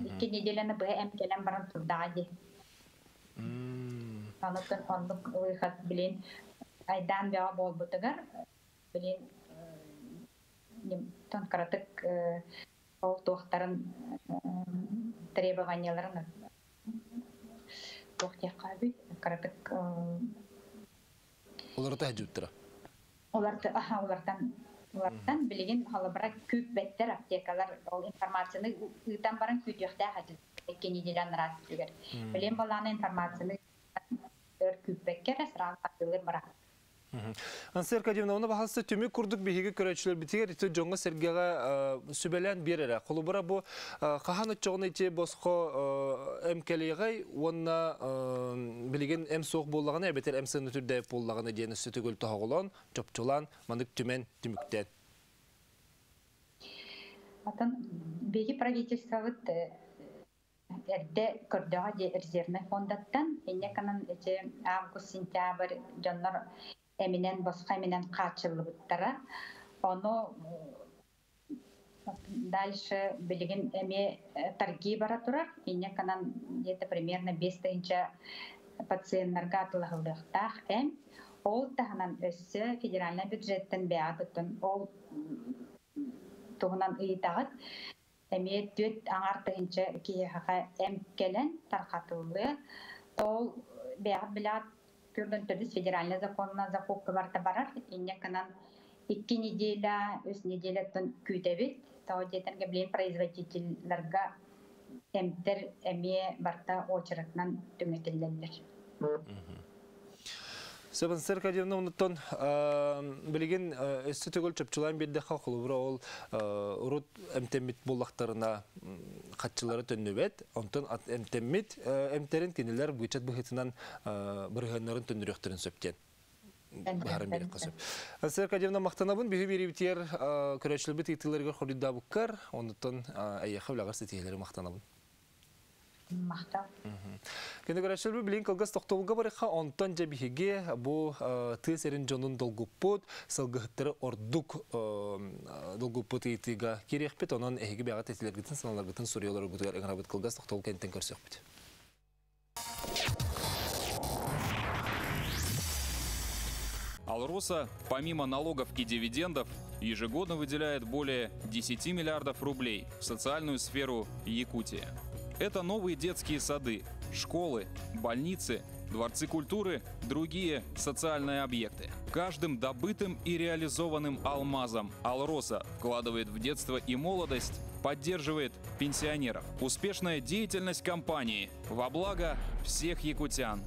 S7: Икки неделяны быһа эм келен баран турдаа ди. Онуттан оннук выход билин айдан беа болбутугар билин тон каратык ол туохтарын требованияларын туох диэххааби каратык
S1: Олар тәһҗүттера.
S7: Оларты аха олартан олартан билигин халабара күп беттер аптекалар ол информацияны ыытан баран күтүөхтээ хатыл икки неделян рат түгер. Билин баланы информацияны өр күппеккер сразу атылыр бара.
S1: Ансер Кадимна, оны бахасы түмі күрдік биһиги көрөчүлөр битигер ити жоңго сергега сүбелен берере. Холубура бу кахан өтчогон ити босхо эмкелигай, онна билеген эм соох боллаганы, эбетер эм сыны түрдө боллаганы диэн сүтүгөл тохоголон, чопчулан, манык түмен түмүктен.
S7: Атын биһиги правительствобыт эрде көрдөҕө де резервный фондаттан инне канан эти август сентябрь дьоннор эминен босхо эминен хаачыллыбыттара. Ону дальше билигин эми торги бара турар инне канан где-то примерно 5 тыһынча пациенттарга атылаһыллыахтаах эм. Ол таһынан өссө федеральный бюджеттен бэҕэ ол туһунан ыйытаҕыт эми түөт аңар тыһынча киһиэхэ эм келен тархатыллы ол бэҕэ билаат күрдөн төрдүс федеральный законна закупка барта барар инне канан икки неделя үс неделяттан күүтэбит тоо диэтэргэ билин производительларга эмтер эмиэ барта очереднан түҥэтиллэллэр.
S1: Сөбін Кадимна, онуттан билеген өссө төгөл чөпчулан бирде холубура ол урут эмтеммит буллактарына катчылары төннүбет, онтон эмтеммит эмтерин кинилер бычат быхытынан бырыһыннарын төннүрөхтөрүн сөптен. Бахарын берек кысып. Ансер Кадимна мактанабын биһи берибитер көрөчлүбүт итилерге хоридда буккар, онуттан айяхы билагар сетиелери мактанабын.
S7: Мактау.
S1: Кенде көрөчлүбү билин кылгас токтолга барыха, онтон же биһиге бу тысерин жонун долгуппут, сылгыһыттары ордук долгуппут итига кирехпит, онон эһиги бяга тетилергитин саналаргытын суриялар гутугар эңрабыт кылгас токтол кентен көрсөкпүт.
S6: Алроса, помимо налогов и дивидендов, ежегодно выделяет более 10 миллиардов рублей в социальную сферу Якутии. Это новые детские сады, школы, больницы, дворцы культуры, другие социальные объекты. Каждым добытым и реализованным алмазом Алроса вкладывает в детство и молодость, поддерживает пенсионеров. Успешная деятельность компании во благо всех якутян.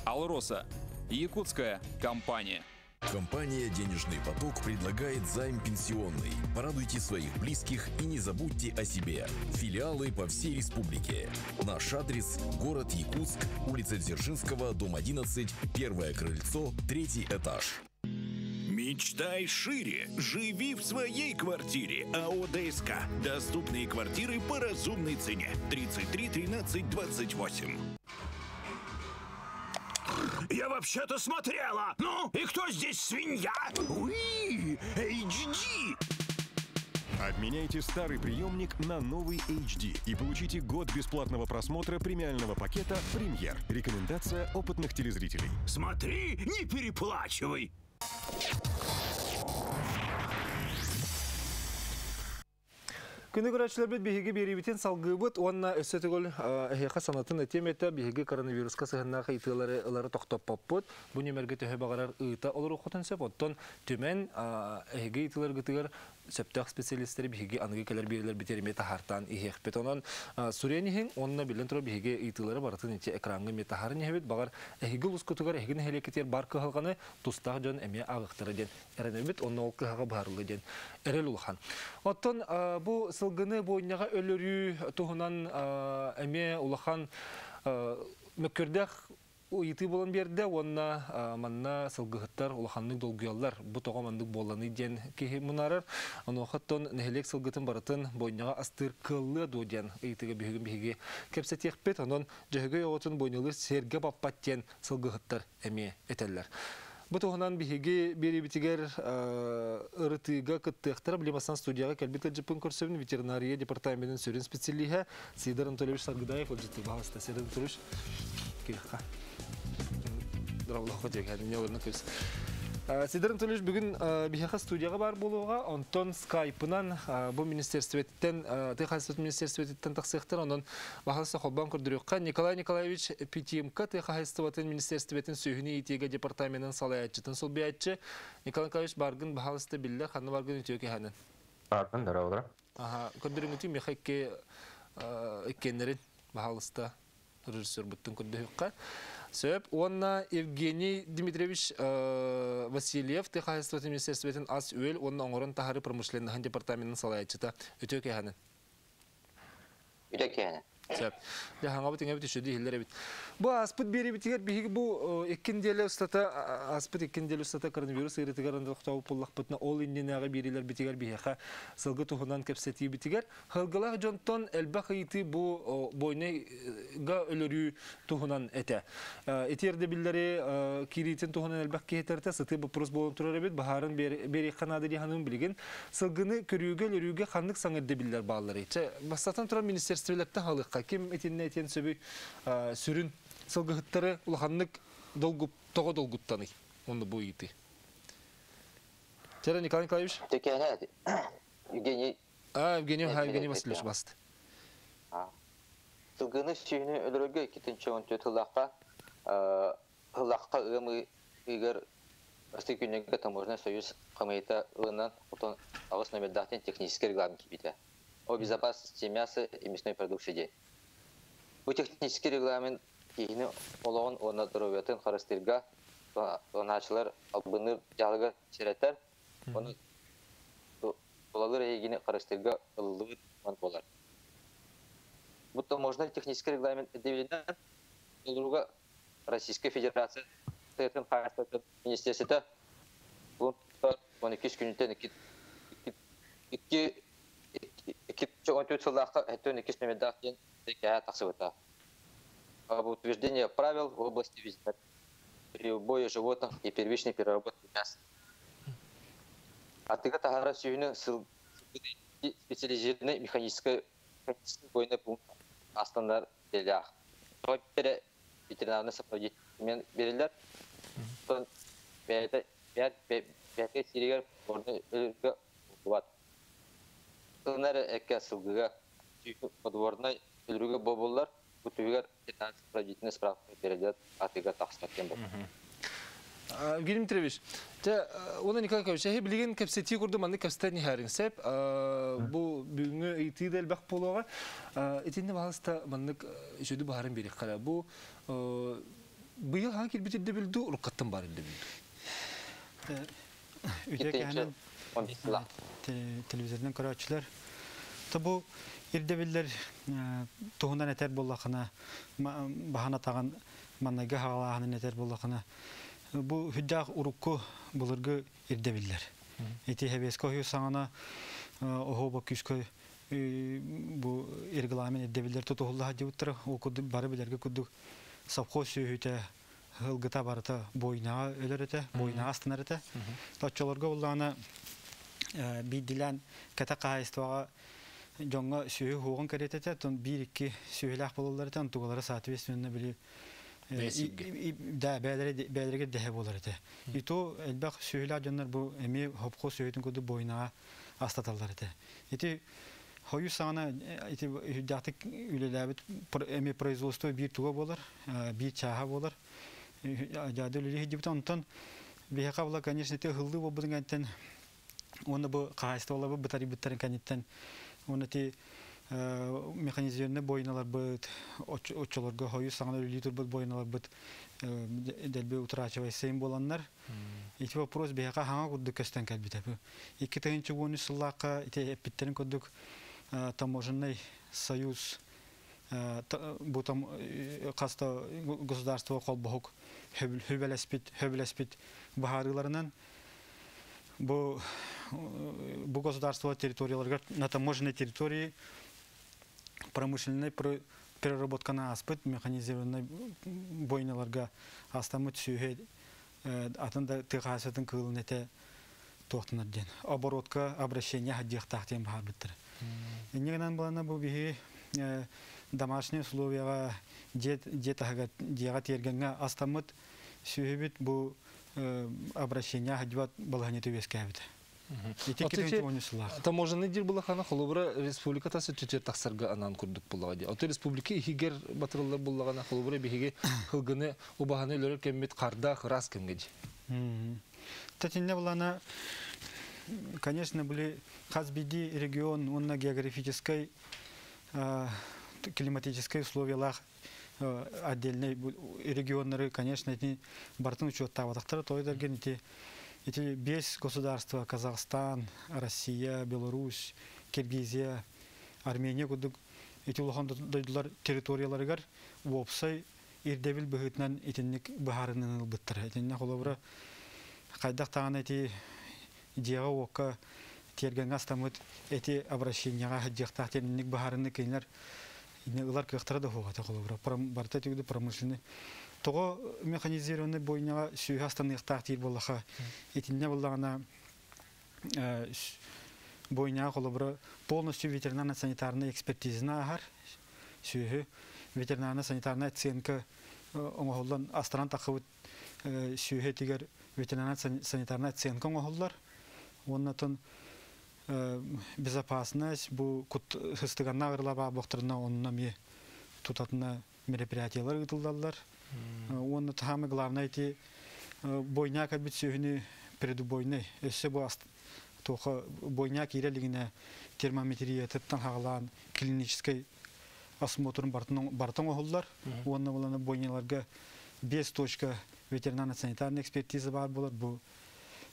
S6: Алроса. Якутская компания.
S4: Компания «Денежный поток» предлагает займ пенсионный. Порадуйте своих близких и не забудьте о себе. Филиалы по всей республике. Наш адрес – город Якутск, улица Дзержинского, дом 11, первое крыльцо, третий этаж.
S10: Мечтай шире. Живи в своей квартире. АО ДСК. Доступные квартиры по разумной цене. 33 13 28.
S11: Я вообще-то смотрела. Ну, и кто здесь свинья? Уи, HD.
S3: Обменяйте старый приемник на новый HD и получите год бесплатного просмотра премиального пакета «Премьер». Рекомендация опытных телезрителей.
S11: Смотри, не переплачивай.
S1: Күндү көрөөччүлэрбит биһиги биэриибитин салгыыбыт уонна өссө төгүл эһиэхэ санатын этиэм этэ биһиги коронавируска сыһыаннаах ыйытыылары ылары тохтоппоппут. Бу нүөмэргэ төһө баҕарар ыыта олоруоххутун сөп. Оттон түмэн эһиги ыйытыыларгытыгар сөптөөх специалистары биһиги аныгы кэлэр биэрилэрбитигэр эмиэ таһаартаан иһиэхпит. Онон суруйан иһиҥ уонна биллэн турар биһиги ыйытыылары барытын ити экраҥҥа эмиэ таһааран иһэбит. Баҕар эһиги улуускутугар эһиги нэһилиэккитигэр баар кыһалҕаны тустаах дьон эмиэ ааҕыахтара диэн эрэнэбит уонна ол кыһаҕа быһаарыллыа диэн эрэл улахан. Оттон бу сылгыны буонньаҕа өлөрүү туһунан эмиэ улахан мөккүөрдээх ыйытыы буолан биэрдэ уонна манна сылгыһыттар улаханнык долгуйаллар. Бу тоҕо маннык буолланый диэн киһи мунаарар. Онуоха оттон нэһилиэк сылгытын барытын буонньаҕа астыыр кыаллыа дуо диэн ыйытыыга бүгүн биһиги кэпсэтиэхпит. Онон Дьөһөгөй оҕотун буонньалыыр сиэргэ баппат диэн сылгыһыттар эмиэ этэллэр. Бу туһунан биһиги биэриибитигэр ырытыыга кыттыахтара Билимасан студияҕа кэлбит ыалдьыппын көрсөбүн ветеринария департаменын сүрүн специалиһэ Сидор Анатольевич Саргыдаев ыалдьыттыы баһаалыста Сидор Анатольевич киһиэхэ Сидор Анатольевич бүгүн биһиэхэ студияҕа баар буолуоҕа, онтон скайпынан бу министерствоттан тыа хаһаайыстыбатын министерствотыттан тахсыахтар, онон Баһылыста холбоон көрдөрүөххэ, Николай Николаевич Петимка тыа хаһаайыстыбатын министиэристибэтин сүөһүнү иитиигэ департаменын салайааччытын солбуйааччы. Николай Николаевич баргын баһылыста биллэр, ханна баргын үтүө кэһэнин.
S12: Баргын дороолара.
S1: Аха, көрдөрүҥүтү миэхэ икки иккиэннэрин баһылыста режиссербуттун көрдөһүөххэ. Сөп. Уонна Евгений Дмитриевич Васильев тыа хаһаайыстыбатын министиэристибэтин ас-үөл уонна оҥорон таһаарыы промышленноһын департаменын салайааччыта үтүө кэһэнин.
S13: Үлэ киэнэ.
S1: Сөп. Дьэ, хаҥабыт иҥэбит үчүгэй иһиллэр эбит. Бу ааспыт биэриибитигэр биһиги бу икки нэдиэлэ устата ааспыт икки нэдиэлэ устата коронавирус ыарыытыгар тохтообут буоллахпытына, ол иннинээҕи биэриилэрбитигэр биһиэхэ сылгы туһунан кэпсэтиибитигэр сылгылаах дьонтон элбэх ыйытыы бу бойнайга өлөрүү туһунан этэ. Ити ирдэбиллэри киириитин туһунан элбэх киһи этэртэ сытыы боппуруос буолан турар эбит. Баһаарын биэриэххэ наада дии саныыбын билигин. Сылгыны көрүүгэ, өлөрүүгэ ханнык саҥа ирдэбиллэр баалларый? Чэ, бастатан туран министерстволартан халыахха. Ким итиннэ этиэн сөбүй сүрүн сылгыһыттары улаханнык долгуп тоҕо долгуттаный? Онно бу ыйытыы. Чэ, Николай Николаевич.
S13: Тэкэһэ Евгений
S1: А, Евгений, Евгений Васильевич басты.
S13: Сылгыны сүүнү өлөрөргө 2014 сыллаахха сыллаахха ыам ыйыгар Россия күннэргэ таможенный союз хамыйата ылынан отон аҕыс номердаахтан технический регламент киирбитэ. О безопасности мяса и мясной продукции диэн. Бу технический регламент киһини олоҕун уонна доруобуйатын харыстыырга туһанааччылар албынныыр дьаһалыгар сэрэтэр, ону тулалыыр эйгини харыстыырга ылыллыбыт буолар. Бу таможенный технический регламент ирдэбилинэн толорууга Российская Федерация тыатын хаһаайыстыбатын министерствота 12 күнүттэн 2 14 сыллаахха 12 номердаах диэн кэһэ тахсыбыта. Об утверждении правил в области при убое животных и первичной переработки мяса. Атыга таһара сүүнү специализированный механической бойный пункт астанар делях. Ветеринарный сопроводительмен берилер. Оттон бэйэтэ бэйэтэ сиригэр орну өлөргө булбат. Ылынар экке сылгыга подворнай өлөргө бобуллар. Бу түбүгэр ветеринарный сопроводительный справка берилер атыга тахсар кем болар.
S1: Евгений Дмитриевич, те уна Николай Николаевич, эһи билигин кэпсэтии курдук маннык кэпсэтэн иһэриҥ сеп. Бу бүгүҥҥү ыйытыы да элбэх буолуоҕа. Итиннэ баһалыста маннык үчүгэй баһарын биэриэххэ. Бу быйыл хаан киирбит ирдэбил дуу, уруккаттан баар ирдэбил
S14: дуу? Үтүө кэһэнэн телевизорынан көрөөччүлэр. То бу ирдэбиллэр туһунан этэр буоллахына, баһан атаҕын маннайга хаҕалааһынын этэр буоллахына, бу хүддээх урукку былыргы ирдэбиллэр. Ити хэбиэскэ оһуй саҥана оһуоба күүскө бу регламент ирдэбиллэр тутуһулла сылдьыбыттара. Ол курдук бары билэргэ курдук совхоз сүөһүтэ ылгыта барыта буойунаҕа өлөр этэ, буойунаҕа астынар этэ. Оччолорго буллаҕына биирдилээн кэтэх хаһаайыстыбаҕа дьоҥҥо сүөһү уһуоҕун кэриэтэ этэ, оттон биир-икки сүөһүлээх буолаллар этэ, онтугалара соответственно били да бэйэлэрэ бэйэлэригэр дэһэ буолар этэ. И то элбэх сүөһүлээх дьоннор бу эмиэ хопхоз сүөһүтүн курдук буойунаҕа астаталлар этэ. Ити Хою саҕана ити үрдээхтик үлэлээбит эми производство биир туга болар, биир чааһа болар. Жады үлэлии сылдьыбыта. Онтон биһиэхэ була, конечно, ити ыһыллыы буолбутун кэнниттэн уонна бу хаһаайыстыбаларбыт бытарыйбыттарын кэнниттэн уонна ити механизированный бойналарбыт, оччолорго хою саҥана үлэлии турбут бойналарбыт дэлби утрачивайсайын буоланнар, ити вопрос биһиэхэ хаҥа курдук көстөн кэлбитэ. 2013 сыллаахха ити эппиттерин курдук таможенный союз бу там хаста государство холбоһук хөбүлэспит хөбүлэспит баһаарыыларынан бу государство территорияларыгар на таможенной территории промышленной переработканы ааспыт механизированный бойналарга астаммыт сүөһү атын да тыа хаһаайыстыбатын кыылын этэ туохтанар диэн оборотка обращение хаддиахтаах диэн баһаарбыттар. Инньэ гынан балана бу биһи домашний условияҕа дьиэ дьиэ таһыгар дьиэҕэ тиэргэҥҥэ астаммыт сүөһүбүт бу обращение хаддибат балаһанньата үөскээбитэ. Ити 2010 сыллаах.
S1: Таможенный диир булахана холобура республика тас өттүтүгэр тахсарга анаан курдук буллаҕа дии. Оттон республика иһигэр батырыллар буллаҕына холобура биһиги сылгыны убаһаны өлөрөр кэммит хардаах ыраас кэмҥэ дии.
S14: Татинне булана, конечно, были хас биирдии регион уонна географическай климатическай условиялаах отдельный регионнары, конечно, эти бартын учеттаабатахтара тойдорген ити бес государства Казахстан, Россия, Беларусь, Киргизия, Армения курдук ити улахан дойдулар территорияларыгар уопсай ирдэбил быһыытынан итинник быһаарынын ылбыттар. Итинне холобура хайдах таҕаны ити дьиэҕэ уокка тиэргэҥҥэ астаммыт эти обращенияҕа сылдьыахтаах тиэнинник быһаарыны кинилэр ылар кыахтара да суоҕа холобура барыта түгүдү промышленный тоҕо механизированный бойняҕа сүөһү астаныахтаах диир буоллаха итиннэ буллаҕына бойняҕа холобура полностью ветеринарно-санитарная экспертизаны ааһар сүөһү ветеринарно-санитарная оценка оҥоһуллан астаран таххыбыт сүөһү этигэр ветеринарно-санитарная оценка оҥоһуллар уоннатын безопасность бу сыстыганна ырла бохторуна онно ми тутатына мероприятиялар ыытыллаллар. Уонна самое главное ити бойня кэлбит сүөһүнү предубойный өссө бу туоха бойня киирэлигине термометриятыттан хагалаан клинический осмотрун бартын оһуллар. Уонна буланы бойняларга без точка ветеринарно-санитарная экспертиза бар болар бу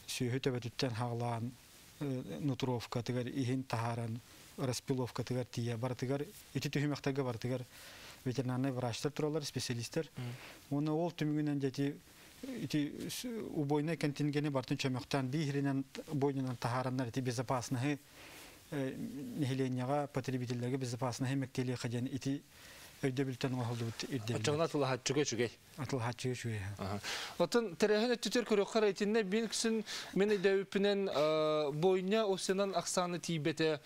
S14: сүөһү төбөтүттэн хагалаан нутровкатыгар иһин таһааран распиловкатыгар тиийэ барытыгар ити түһүмэхтэргэ барытыгар ветеринарный врачтар тураллар, специалисттер. Уонна ол түмүгүнэн дети ити убойный контингени бартын чөмөхтөн бииринен бойнунан таһаараннар ити безопасныһы нэһилиэнньэҕэ потребительлерге безопасныһы мэктиэлиэхэ диэн ити өйдөбүлтэн оҥоһуллубут ирдэбил.
S1: Оччоҕуна атылаһааччыга үчүгэй.
S14: Атылаһааччыга үчүгэй.
S1: Оттон тэрээһин өттүтүгэр көрүөххэ итиннэ биир күн мин өйдөөбүппүнэн бойня осенан ахсааны тиийбэтэ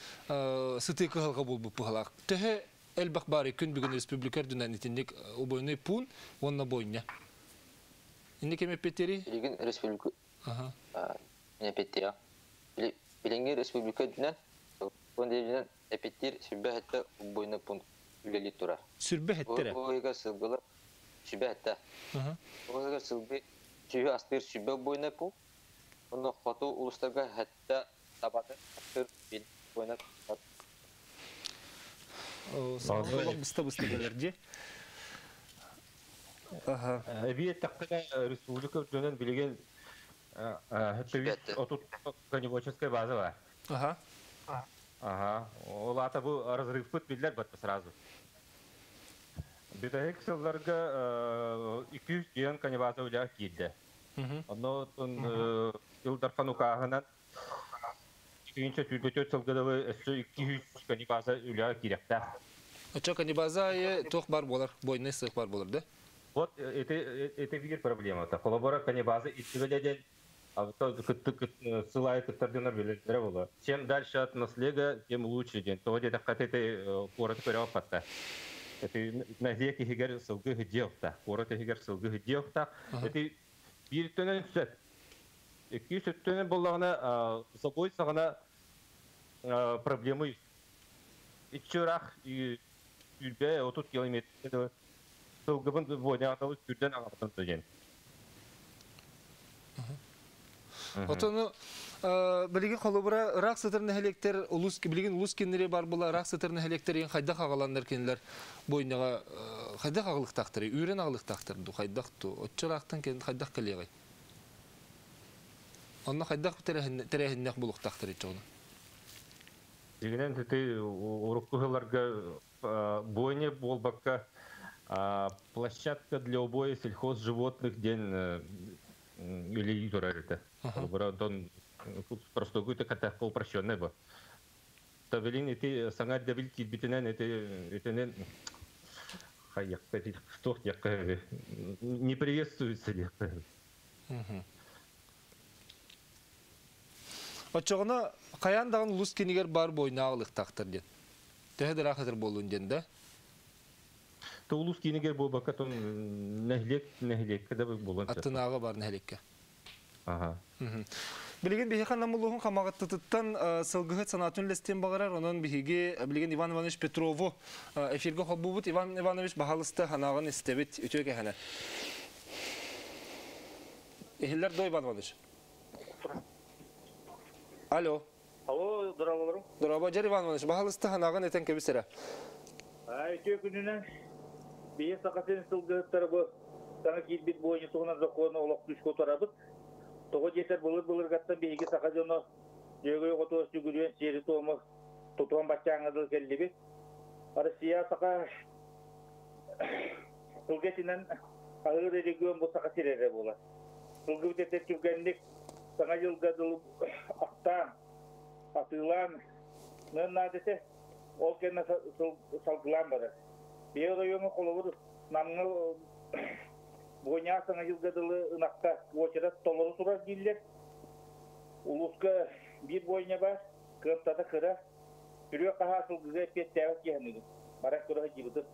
S1: сытыы кыһалҕа буолбут быһалаах. Төһө элбэх баары күн бүгүн республика үрдүнэн итинник убойный пуун уонна бойня. Инни кем эппеттери?
S13: Билигин республика эппеттери. Билиҥҥи республика үрдүнэн он девинен эппеттир сүрбэ хэттэ убойный пункт үлэлии турар.
S1: Сүрбэ хэттэрэ?
S13: Ол сылгылар сүбэ хэттэ. Ол сылгы сүүһү астыыр сүбэ убойный пункт. Онно хоту улустарга хэттэ табаты астыыр бил бойна
S1: Быста-быста кэлэр дии.
S12: Эбии эттэххэ республика үрдүнэн билигин 730 коневодческая база бар. Ага. Ол ата бу разрывпыт биллэр батта сразу. Бүтэһик сылларга 200 диэн конебаза үлэҕэ киирдэ. Онно Ил Дархан укааһынан 244 сылга дылы өссө 200 конебаза үлэҕэ киириэхтээх.
S1: Оччо конебаза айы туох бар буолар, бойнай сыах бар буолар да?
S12: Вот это биир проблемата. Холобура конебаза итсибеледен сылайы кыттардынар билелere боло. Чем дальше от наслега, тем лучше ден. То где это куораты көрө патта. Это нэһилиэк иһигэр сылгы дьиэхта. Куорат иһигэр сылгы дьиэхта. Это биир төнөн сөп. Икки сөттөнөн боллаҕына собой саҕана проблемы. Иччүрах үрбе 30 километр сылгыбын бойняга күрден ағаптан деген.
S1: Отону билигин холобура ыраах сытар нэһилиэктэр улус билигин улус киннери бар була ыраах сытар нэһилиэктэр хайдах аҕаланнар кинилэр бойняга хайдах аҕылыктаахтары үүрэн аҕылыктаахтар ду хайдах ту оччораахтан кен хайдах кэлиэҕэй онно хайдах тэрэһиннэх булуктаахтар иччоҕуна.
S12: Дигинен тити урукку хылларга бойня буолбакка площадка для убоя сельхозживотных ден или турар это. Онтон просто какой-то катахка упрощенный бы. Табелин эти саңа дебил килбитинен эти этенен не приветствуется.
S1: Очоҕуна хайаан даҕан улус кинигер бар бойна аҕылыктаахтар диэн. Төһө да болун диэн да?
S12: То улус кинигер буолбакка тон нэһилиэк нэһилиэккэ да болон.
S1: Аттынааҕы бар нэһилиэккэ.
S12: Ага.
S1: Билигин биһиэхэ намулуһун хамаҕаттытыттан сылгыһыт санаатын лестен бағарар, онон биһиги билигин Иван Иванович Петрову эфирге холбубут. Иван Иванович баһалысты ханааҕын истебит үтүө кэһэнэ. Эхиллер до Иван Иванович. Алло.
S15: Алло, здравствуйте.
S1: Здорово, Жер Иван Иванович, баһалысты ханааҕын этен кебисере.
S15: Ай, үтүө күнүнэн бие сақатын сылгыһыттары бу саҥа киирбит бойня туһунан закону олох күскө утарабыт. Тоҕо диэтэр былыр-былыргаттан биһиги саха дьоно дьөгөй оҕотуос сүгүрүөн сиэри туому тутуһан баччааҥҥа дылы кэллибит. Россия саха сылгы этинэн аһыыр регион бу саха сирэ эрэ буолар. Сылгыбыт этэ түргэнник саҥа дьылга дылы ахтаан, атыылаан ныан наада этэ. Ол кэннэ салгылаан барар. Биһи оройуоҥҥа холобур Намҥа бойня саҥа дьылга дылы ынахха уочарат толору турар дииллэр. Улууска биир бойня бар, кыамтата кыра. Күрүө хаһаа сылгыга эппиэттээбэт киһи Баран көрө сылдьыбытым.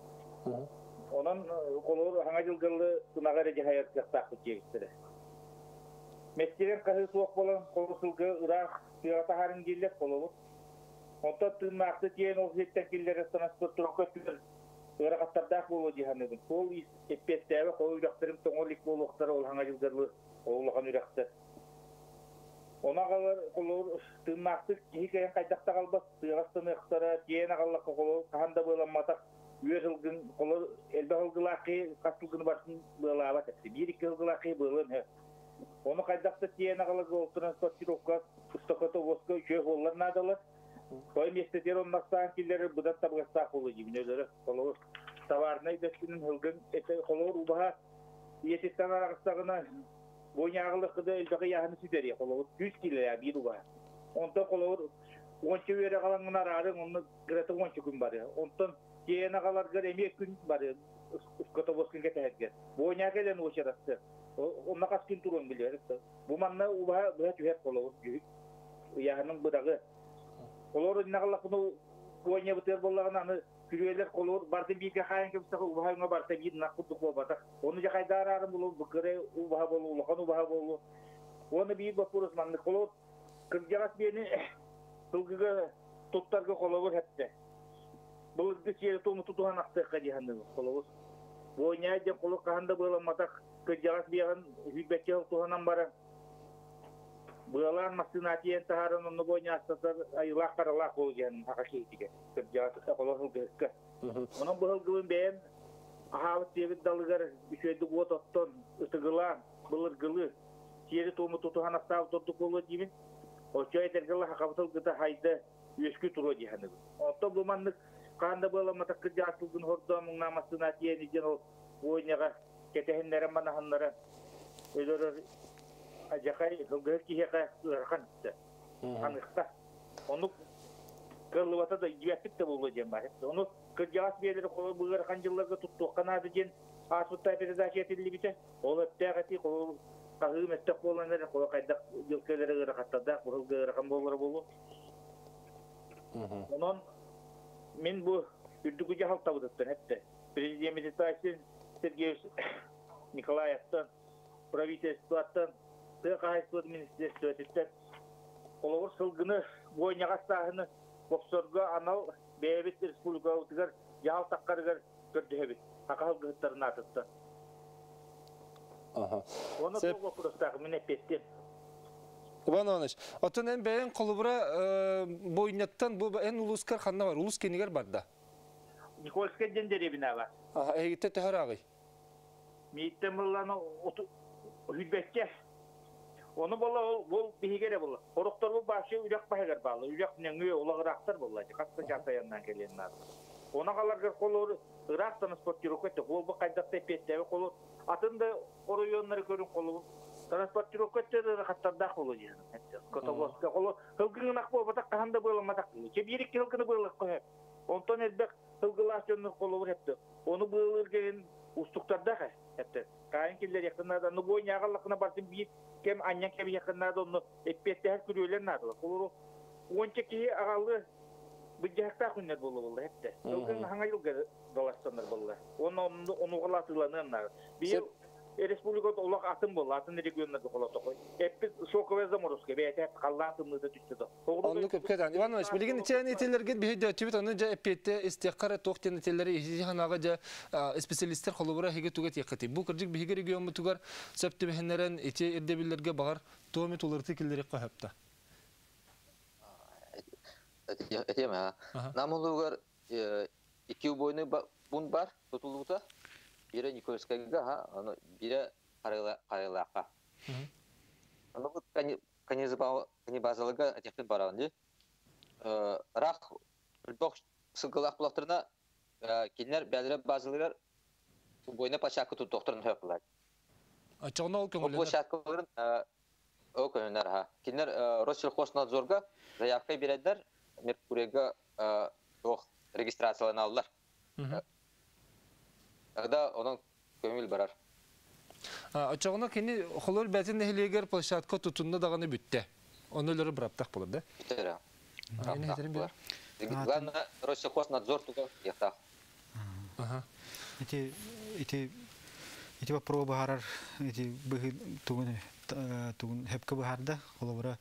S15: Онон холобур саҥа дьылга дылы ынаҕы эрэ дьаһайар кыахтаахпыт диэбиттэрэ. Мэччирэҥ хаһыы суох буолан, холобур сылгы ыраах тыаҕа таһаарыҥ дииллэр холобур. Онтон тыыннаахты тиэйэн ол сиртэн киллэрэр транспортировка өттүгэр ыарахаттардаах буолуо дии саныыбын. Суол эппиэттээбэ хол үрэхтэрим тоҥо илик буолуохтара ол хаҥа дьылга дылы ол улахан үрэхтэр. Ону аҕалар холобур тыыннаахтык киһи кэлэн хайдах да аҕалбат тыаҕа ыстаныахтара, тиэйэн аҕаллахха холобур хаһан да быаламматах үөр сылгын холобур элбэх сылгылаах киһи хас сылгыны барытын быалаабат этэ. Биир-икки сылгылаах киһи быалыан сөп. Ону хайдах да тиэйэн аҕаларга ол транспортировка устаката-уоска үчүгэй суоллар наадалар. Той миэстэтигэр оннастаан киллэрэр быдан табыгастаах буолуо диибин өлөрө. Холобур, товарнай бэскинин сылгын этэ холобур убаһа ийэтиттэн араҕыстаҕына буоньааҕылык да элбэх ыйааһыны сүтэриэ холобур 100 кило биир убаһа. Онтон холобур уонча үөрэх алаҥҥын араарыҥ онно кырата уонча күн барыа. Онтон тиэйэн аҕаларгар эмиэ күн барыа скотобоскун кэтэһэргэр. Буоньаа кэлэн уочарастыа. Онно хас күн туруон билэр. Бу манна убаһа быһа түһэр холобур ыйааһынын быраҕы. Олор иннаҕаллахпына буонньабытыгар буоллаҕына аны күрүөлэр холобур барды бииргэ хаайан кэбистэхэ убаһа өҥө барыта биир ынах курдук буолбатах. Ону дьэ хайдаараарым булу бу кыра убаһа буолу улахан убаһа буолу. Уонна биир боппуруос маннык холобур кырдьаҕас биэни сылгыга туттарга холобур эттэ. Былыргы сиэри туому тутуһан ахтыахха дии саныыбын холобур. Буонньаа диэн холобур хаһан да быаламматах кырдьаҕас биэҕин сүүрбэччэ сыл туһанан баран быалаан массыына тиэйэн таһааран онно буонньаастатар айылаах харалаах буолу диэн саха киһитигэр кырдьаҕас холо сылгыһыкка. Онон бу сылгыбын бэйэм аһаабыт сиэбит далыгар үчүгэйдик уот оттон ытыгылаан былыргылыы сиэри-туому тутуһан астаабыт ордук буолуо диибин. Оччо этэргэ дылы сахабыт сылгыта хайда үөскүү туруо дии саныыбын. Онтон бу маннык хаан да быаламматах кырдьаҕас сылгыны хордоон муҥнаан массыына тиэйэн илдьэн ол бойняҕа кэтэһиннэрэн манаһыннара өлөрөр адьахай сылгыһыт киһиэхэ ыарахан этэ. Аныхта. Оннук кыаллыбата да дьиэппит да буолуо диэн баар. Ону кырдьаҕас биэлэри холобур ыарахан дьылларга туттуохха наада диэн ааспытта передача этиллибитэ. Ол өттөөх этии холобур хаһыы мөттөх буолан эрэ холо хайдах дьыл кэлэрэ ыарахаттардаах быһылга ыарахан буолара буолуо. Онон мин бу үрдүкү дьаһалтабытыттан эттэ. Президент Айсен Сергеевич Николаевтан, правительствоттан, тыа хаһаайыстыбатын министерствотыттан холобур сылгыны бойняҕа астааһыны бопсорго анал Бэйэбит республикабытыгар дьаһал таххарыгар көрдөһөбүт. Саха сылгыһыттарын аатыттан. Оны
S1: Сөп.
S15: бу боппуруостаах мин эппиэттиэм.
S1: Иван Иванович, оттон эн бэйэҥ холобура бойнаттан бу эн улуускар ханна бар? Улуус киинигэр барда.
S15: Никольскай диэн дэриэбинэ бар.
S1: Аха, эһигиттэн төһө ырааҕый?
S15: Мииттэн буоллаҕына 30 сүүрбэччэ. Ону буолла ол ол биһиги эрэ буолла. Сорохторбут бааччы үрэх баһыгар бааллар. Үрэх нөҥүө олох ыраахтар буолла. Хас да чаас айаннаан кэлиэн наада. Ону аҕаларгар холобур ыраах транспортировка этэ. Ол бу хайдах да эппиэттээбит холобур. Атын да оройуоннары көрүн холобур. Транспортировка өттө хаттардаах буолуо диэн. Скотовозка холобур сылгы ынах буолбатах хаһан да быаламматах. Чэ биир икки сылгыны быаллахха сөп. Онтон элбэх сылгылаах дьоннор холобур эпти. Ону быалыыр уустуктардаах эпти. Кайын киллэриэххин наада. Ну бойняҕаллахына бартын биир кэм анньан кэбиһиэххин наада онно эппиэттэһэр күрүөлэр наадалар. Холобур 10-ча киһи аҕалы быдьаһыктаах күннэр буолла буолла эпте. Сылгын хаҥа йылга даластанар буолла. Онно онуҕалаатыыланыан наада. Биир республикада олох атын буолла, атын регионнарга холотоқой. Эппит шоковая заморозка, бэйэтэ халлаан тымныыта түстэ да.
S1: Оннук көпкө Иван Иванович, билигин ичээн ителлэргит биһи дөчүбүт, оны жа эппиэтте истиэххэ туох диэн ителлэри иһи ханаага жа специалисттер холобура хиги туга тиэххити. Бу кырдьык биһиги региоммутугар сөп түбэһиннэрэн ити ирдэбиллэргэ багар туоми тулырты киллери көһөптө.
S13: Этиэм аа. Нам улууһугар икки убойный пункт бар тутуллубута. Биирэ Никольскайга, ха, аны биирэ Харыйалаахха. Аны бу конезбазаларга этиэхпин бараҕын дии. Ыраах элбэх сылгылаах буоллахтарына, кинилэр бэйэлэрэ базаларыгар убойная площадка туттуохтарын сөп буолар.
S1: Оччоҕуна ол
S13: Ол
S1: көҥүллэнэр.
S13: площадкаларын ол көҥүллэнэр аха. Кинилэр Россельхознадзорга заявка биэрэллэр, Меркурийга туох регистрацияланаллар. Тогда онон көҥүл барар.
S1: Оччоҕуна кини холор бэтин нэһилиэгэр площадка тутунна даҕаны бүттэ. Ону өлөрү быраптах буолар да?
S13: Бүтэр.
S1: Ини хетерин бир.
S13: Главное, Россельхознадзор туга яхтаах.
S14: Ити вопрос баһарар ити быһы тугун тугун хепке баһарда холобура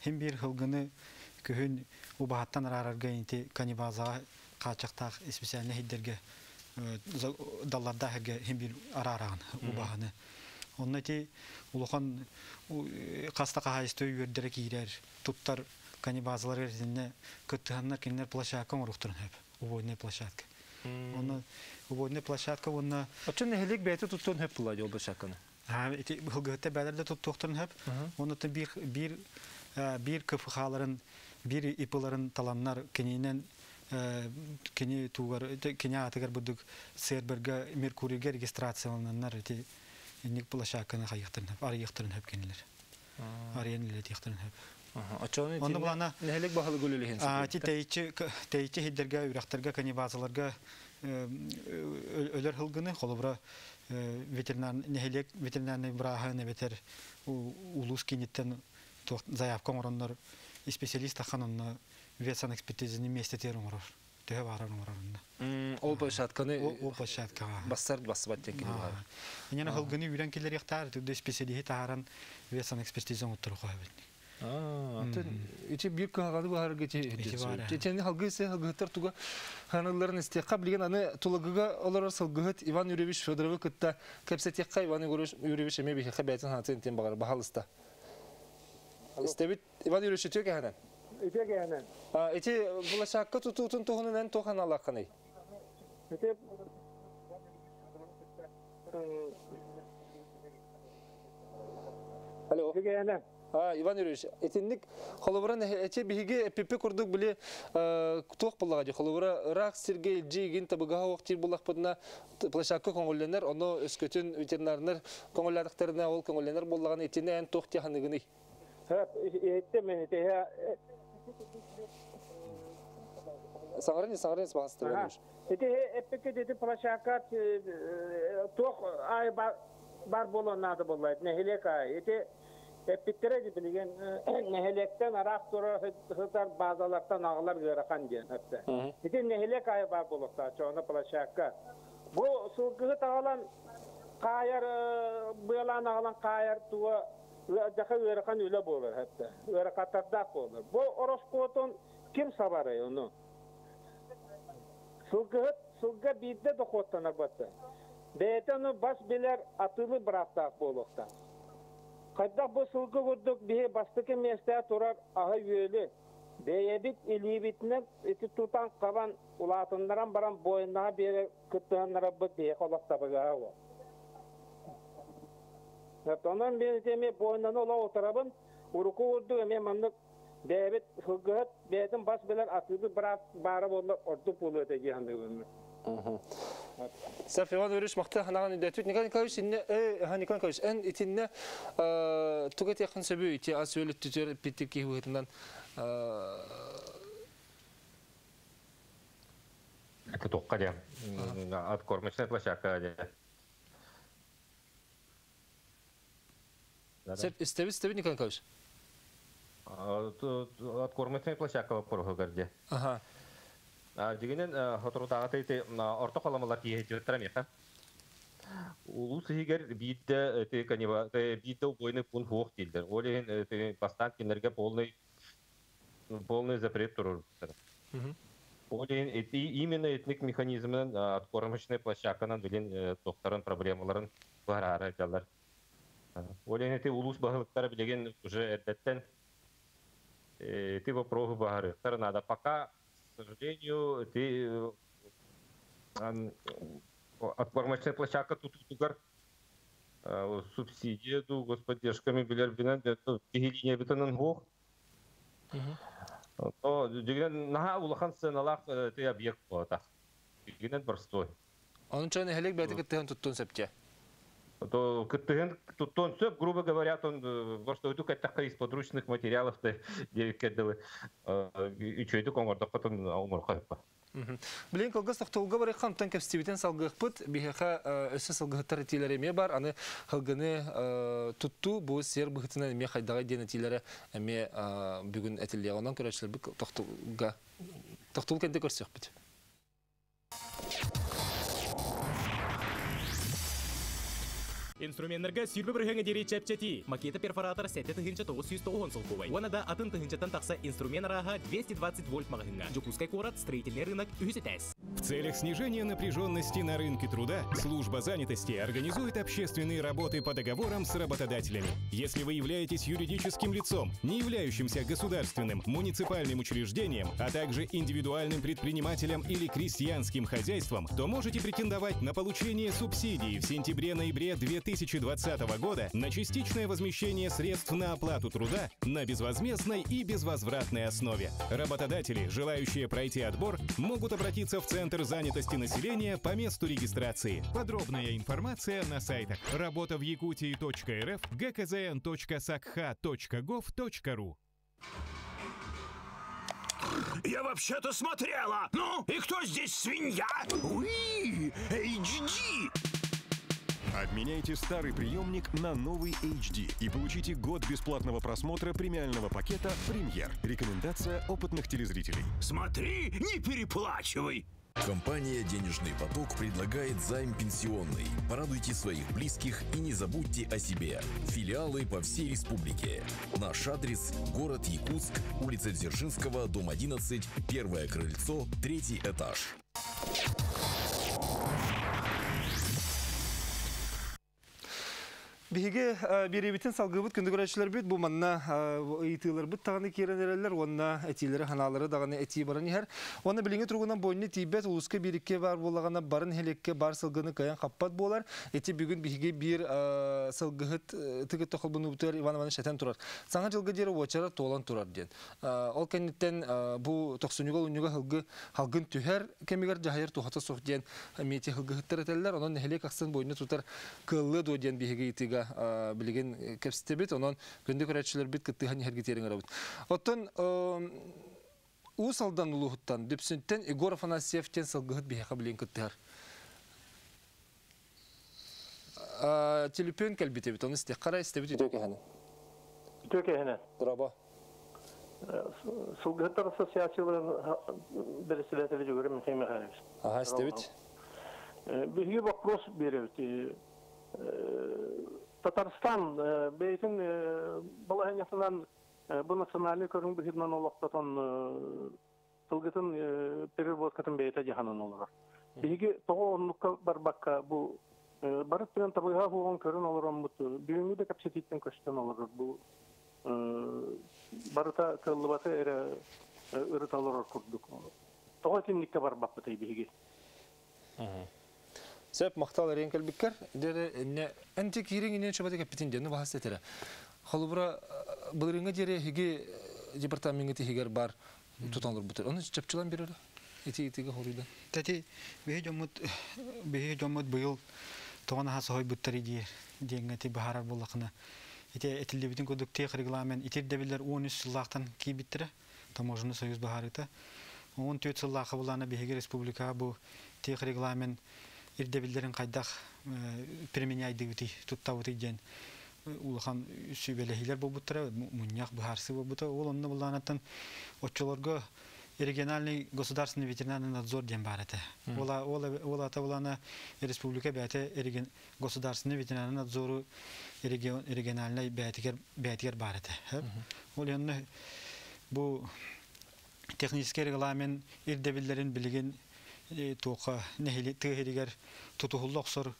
S14: хим бир хылгыны күһүн убаһаттан араарарга ити конебазаҕа хааччахтаах специальный хиддерге далларда херге хим бир араарагын убаһаны. Онно ити улахан хаста хаһаайысты үөрдere киирэр туттар конебазалар эрдинне кыттыһаннар кинилэр площадка оҥоруохтарын сөп, убойная площадка. Онно убойная площадка уонна
S1: Оччон нэһилиэк бэйэтэ туттуон сөп буолла ол площадканы.
S14: Ha, ити хылгыһытта бээлэр да туттуохтарын сөп. Оннуттан биир КФХ-ларын, биир ИП-ларын таланнар кининен кини тугар кини аатыгар будук серверга Меркурийга регистрациялананнар ити инник площадканы хайыктарын хөп, арыйыктарын хөп кинилер. Арыйан илетиэхтэрин хөп.
S1: Оччоҕуна
S14: Онно булана
S1: нэһилиэк баһылыгы үлэлэһин
S14: А, ти тэйиччи тэйиччи хиддерге үрэхтерге конебазаларга өлөр хылгыны холобура ветеринар нэһилиэк ветеринарный бырааһы эбэтэр улуус киниттен заявка оҥороннор специалист ахан онно ветсанэкспертизаны миэстэтигэр оҥорор төһө баарар оҥорор онно.
S1: Ол площадканы
S14: ол площадкаҕа
S1: бассар бассыбат диэн кини баар.
S14: Инена хылгыны үүрэн киллэриэхтээр түрдэ специалиһи таһааран ветсанэкспертиза оҥотторуохха эбит.
S1: Атын ити биир кыһалҕаны баһарга ити
S14: Ити баар.
S1: Тени халгы се халгыттар туга ханалларын истиэххэ билигин аны Тулагыга олорор сылгыһыт Иван Юрьевич Федоровы кытта кэпсэтиэххэ. Иван Юрьевич эмиэ биһиэхэ бэйэтин санаатын тиэн баҕар баһалыста. Истэбит Иван Юрьевич үтүө кэһэнэн.
S16: Үтүө кэһэнэн.
S1: Ити площадка тутуутун туһунан эн туох аналааххыный?
S16: Ити
S1: Алло.
S16: Үтүө кэһэнэн.
S1: Иван Юрьевич, итинник холобура эти биһиги эппиппи курдук били туох буллаҕа дии холобура ыраах сиргэ илдьи игин табыгаһа уох тиир буллахпытына площадка көҥүллэнэр, ону өскөтүн ветеринарнар көҥүллээтэхтэринэ ол көҥүллэнэр буоллаҕына итини эн туох дии ханыгыный?
S16: Хөп, иһиттим, иһите.
S1: Саҥаран саҥаран баһаста Иван Юрьевич.
S16: Ити эппикке ити площадка туох ай бар буолуон наада буолла нэһилиэк ай. Ити эппиттере ди билигин нэһилиэктэн араах тура сытар базалартан аҕалар ыарахан диэн өттө. Ити нэһилиэк ай бар буолуохтаах чоона площадка. Бу сылгыһыт аҕалан хаайар быалаан аҕалан хаайар туга дьаха ыарахан үлэ буолар өттө. Ыарахаттардаах буолар. Бу ороскуотун ким сабарай ону? Сылгыһыт сылга биирдэ дохуоттанар батта. Бэйэтэ ону бас билэр атыылыыр бырааптаах буолуохтаах. Хайдах бу сылгы курдук биһи бастакы миэстэҕэ турар аһы-үөлү бэйэбит илиибитинэн ити тутан-хабан улаатыннаран баран буойунаҕа биэрэр кыттыһыннарарбыт биһиэхэ олох табыгаһа суох. Онон мин ити эмиэ буойунаны олох утарабын. Урукку курдук эмиэ маннык бэйэбит сылгыһыт бэйэтин бас билэр атыылыыр быраап баара буоллар ордук буолуо этэ дии саныыбын.
S1: Саф Иван Юрьевич махта ханаҕын өйдөтүт. Николай Николаевич инне Николай Николаевич эн итиннэ тугу этиэххин сөбүй ити ас үөл өттүтүгэр эппиттик киһи быһыытынан?
S12: Это тоққа де откормочная площадка де.
S1: Сеп истебит истебит Николай Николаевич.
S12: Откормочная площадка вопроһугар де.
S1: Ага.
S12: Дигинен хоторутааҕы ити орто халамалар тииһэйдибиттэрэ миэхэ. Улуус иһигэр биирдэ биирдэ убойный пункт суох дииллэр. Ол иһин бастаан кинилэргэ полный полный запрет туруорбуттара. Ол иһин именно этник механизмынан откормочная площадканан билин тохтарын проблемаларын быһараары дьаллар. Ол иһин ити улуус баһылыктара билигин уже эрдэттэн эти вопросы баһарыахтара надо. Пока, к сожалению, эти откормочная площадка тутуутугар субсидия дуу, господдержками билэр бинэн киһи битанан хуох. То дигинен наһаа улахан сыаналаах ты объект буолатах. Дигинен простой.
S1: Onun чон эхелек бәти кыттыһын туттун сөпче.
S12: То кыттыһын туттун сөп, грубо говоря, он просто уйду каттахха из подручных материалов то девикке үчөйдүк оҥордоххотун оҥорхо.
S1: Билин кылгас тохтолго барык хантан кэпстибитен салгыхпыт биһиэхэ өссө сылгыһыттар этиилэрэ эмиэ бар аны хылгыны туттуу бу сиэр быһыытынан эмиэ хайдаҕай диэн этиилэрэ эмиэ бүгүн этиллиэҕэ онон көрөөччүлэрбит тохтулга тохтул кэнтэ көрсүөхпүт.
S5: Инструменнарга сүүрбэ бырыһыаҥҥа диэри чэпчэтии. Макета перфоратор 7990 солкуобай. Уонна да атын тыһыынчаттан тахса инструмент арааһа 220 вольт маҕаһыыҥҥа. Дьокуускай куорат строительный рынок үһүс этээс.
S3: В целях снижения напряженности на рынке труда служба занятости организует общественные работы по договорам с работодателями. Если вы являетесь юридическим лицом, не являющимся государственным, муниципальным учреждением, а также индивидуальным предпринимателем или крестьянским хозяйством, то можете претендовать на получение субсидий в сентябре-ноябре 2020 года на частичное возмещение средств на оплату труда на безвозмездной и безвозвратной основе. Работодатели, желающие пройти отбор, могут обратиться в Центр занятости населения по месту регистрации. Подробная информация на сайтах работа в Якутии.рф, gkzn.sakha.gov.ru.
S11: Я вообще-то смотрела! Ну, и кто здесь свинья? Уи! HD!
S10: Обменяйте старый приемник на новый HD и получите год бесплатного просмотра премиального пакета «Премьер». Рекомендация опытных телезрителей.
S11: Смотри, не переплачивай!
S4: Компания «Денежный поток» предлагает займ пенсионный. Порадуйте своих близких и не забудьте о себе. Филиалы по всей республике. Наш адрес – город Якутск, улица Дзержинского, дом 11, первое крыльцо, третий этаж.
S1: Биһиги биэриибитин салгыыбыт күндү көрөөччүлэрбит бу манна ыйытыыларбыт даҕаны киирэн эрэллэр уонна этиилэри ханаалары даҕаны этии баран иһэр. Уонна билиҥҥи туругунан бойну тиийбэт улууска биирикке баар буоллаҕына барын нэһилиэккэ баар сылгыны кыайан хаппат буолар. Ити бүгүн биһиги биир сылгыһыт тыгытта холбонуубутугар Иван Иванович этэн турар. Саҥа дьылга диэри уочара туолан турар диэн. Ол кэнниттэн бу тохсунньуга олунньуга сылгы халгын түһэр кэмигэр дьаһайар туһата суох диэн эмиэ сылгыһыттар этэллэр. Онон нэһилиэк ахсын бойну тутар кыаллыа дуо диэн биһиги ыйытыыга билигин кэпсэтэбит. Онон күндү көрөөччүлэрбит кыттыһан иһэргитиэрин ырабыт. Оттон Уус Алдан улууһуттан Дүпсүнтэн Егор Афанасьев диэн сылгыһыт биһиэхэ билигин кыттыһар. Телефон кэлбит эбит, ону истиэххэ эрэ, истэбит үтүө кэһэни.
S17: Үтүө кэһэни.
S1: Дорообо.
S17: Сылгыһыттар ассоциацияларын председателя Дьөгүрэ Михаил Михайлович.
S1: Ага, истэбит.
S17: Биһиги вопрос биэрэбит. Татарстан бэйэтин балаһыанньатынан бу национальный көрүҥ быһыытынан олохтотон Сылгытын переработкатын бэйэтэ дьаһанан олорор. Биһиги тоҕо оннукка барбакка бу барыт түгэн табыга хуоҕун көрөн олороммут бүгүҥҥү да кэпсэтииттэн көстөн олорор бу барыта кыаллыбаты эрэ ырыта олорор курдук. Тоҕо итинниккэ барбаппытый биһиги?
S1: Сөп, махтал эрийэн кэлбиккэр. Дьэ, инне энти киириҥ иннин чөбөтө кэппитин диэн баһас этэрэ. Холобура, былырыҥҥа диэри эһиги департамеҥҥыт иһигэр бар тутан олорбутар. Ону чопчулан берер ити итигэ хоруйдан.
S14: Тэти биһи дьоммут биһи дьоммут быйыл тоҕон аха соһуйбуттар диир диэҥҥэ ти баһарар буоллахына ити этиллибитин курдук тех регламент итирдэбиллэр 13 сыллаахтан киирбиттэрэ таможенный союз баһарыта 14 сыллаахха булаана биһиги республикаҕа бу тех регламент ирдэбиллэрин хайдах применяйдыбытый туттабытый диэн улахан сүбэлэһиилэр буолбуттара, мунньах быһаарсыы буолбута. Ол онно булаанаттан оччолорго региональный государственный ветеринарный надзор диэн баар этэ. Ол ата булаана республика бэйэтэ государственный ветеринарный надзору региональный бэйэтигэр бэйэтигэр баар этэ. Ол онно бу технический регламент ирдэбиллэрин билигин туоха тыа иһигэр тутуһулла охсор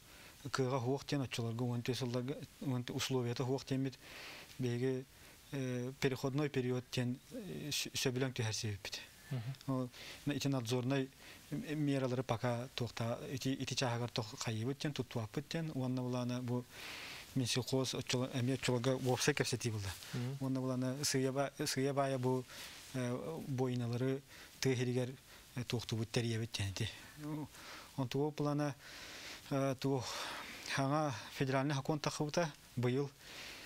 S14: кыаҕа хуох диэн оччолорго 14 сылларга условията хуох диэммит биһиги переходной период диэн сөбүлэҥ түһэрсибиппит. Ити надзорнай мералары пока туохта ити ити чааһыгар тох хайыбыт диэн туттуаппыт диэн уонна булаана бу Минсельхоз эмиэ оччолорго уопсай кэпсэтии булла. Уонна булаана сыйа баайа бу бойналары тыа иһигэр туохтубут тэрийэбит диэн ити. Онтугу плана туох хаҥа федеральный хакон тахыбыта быйыл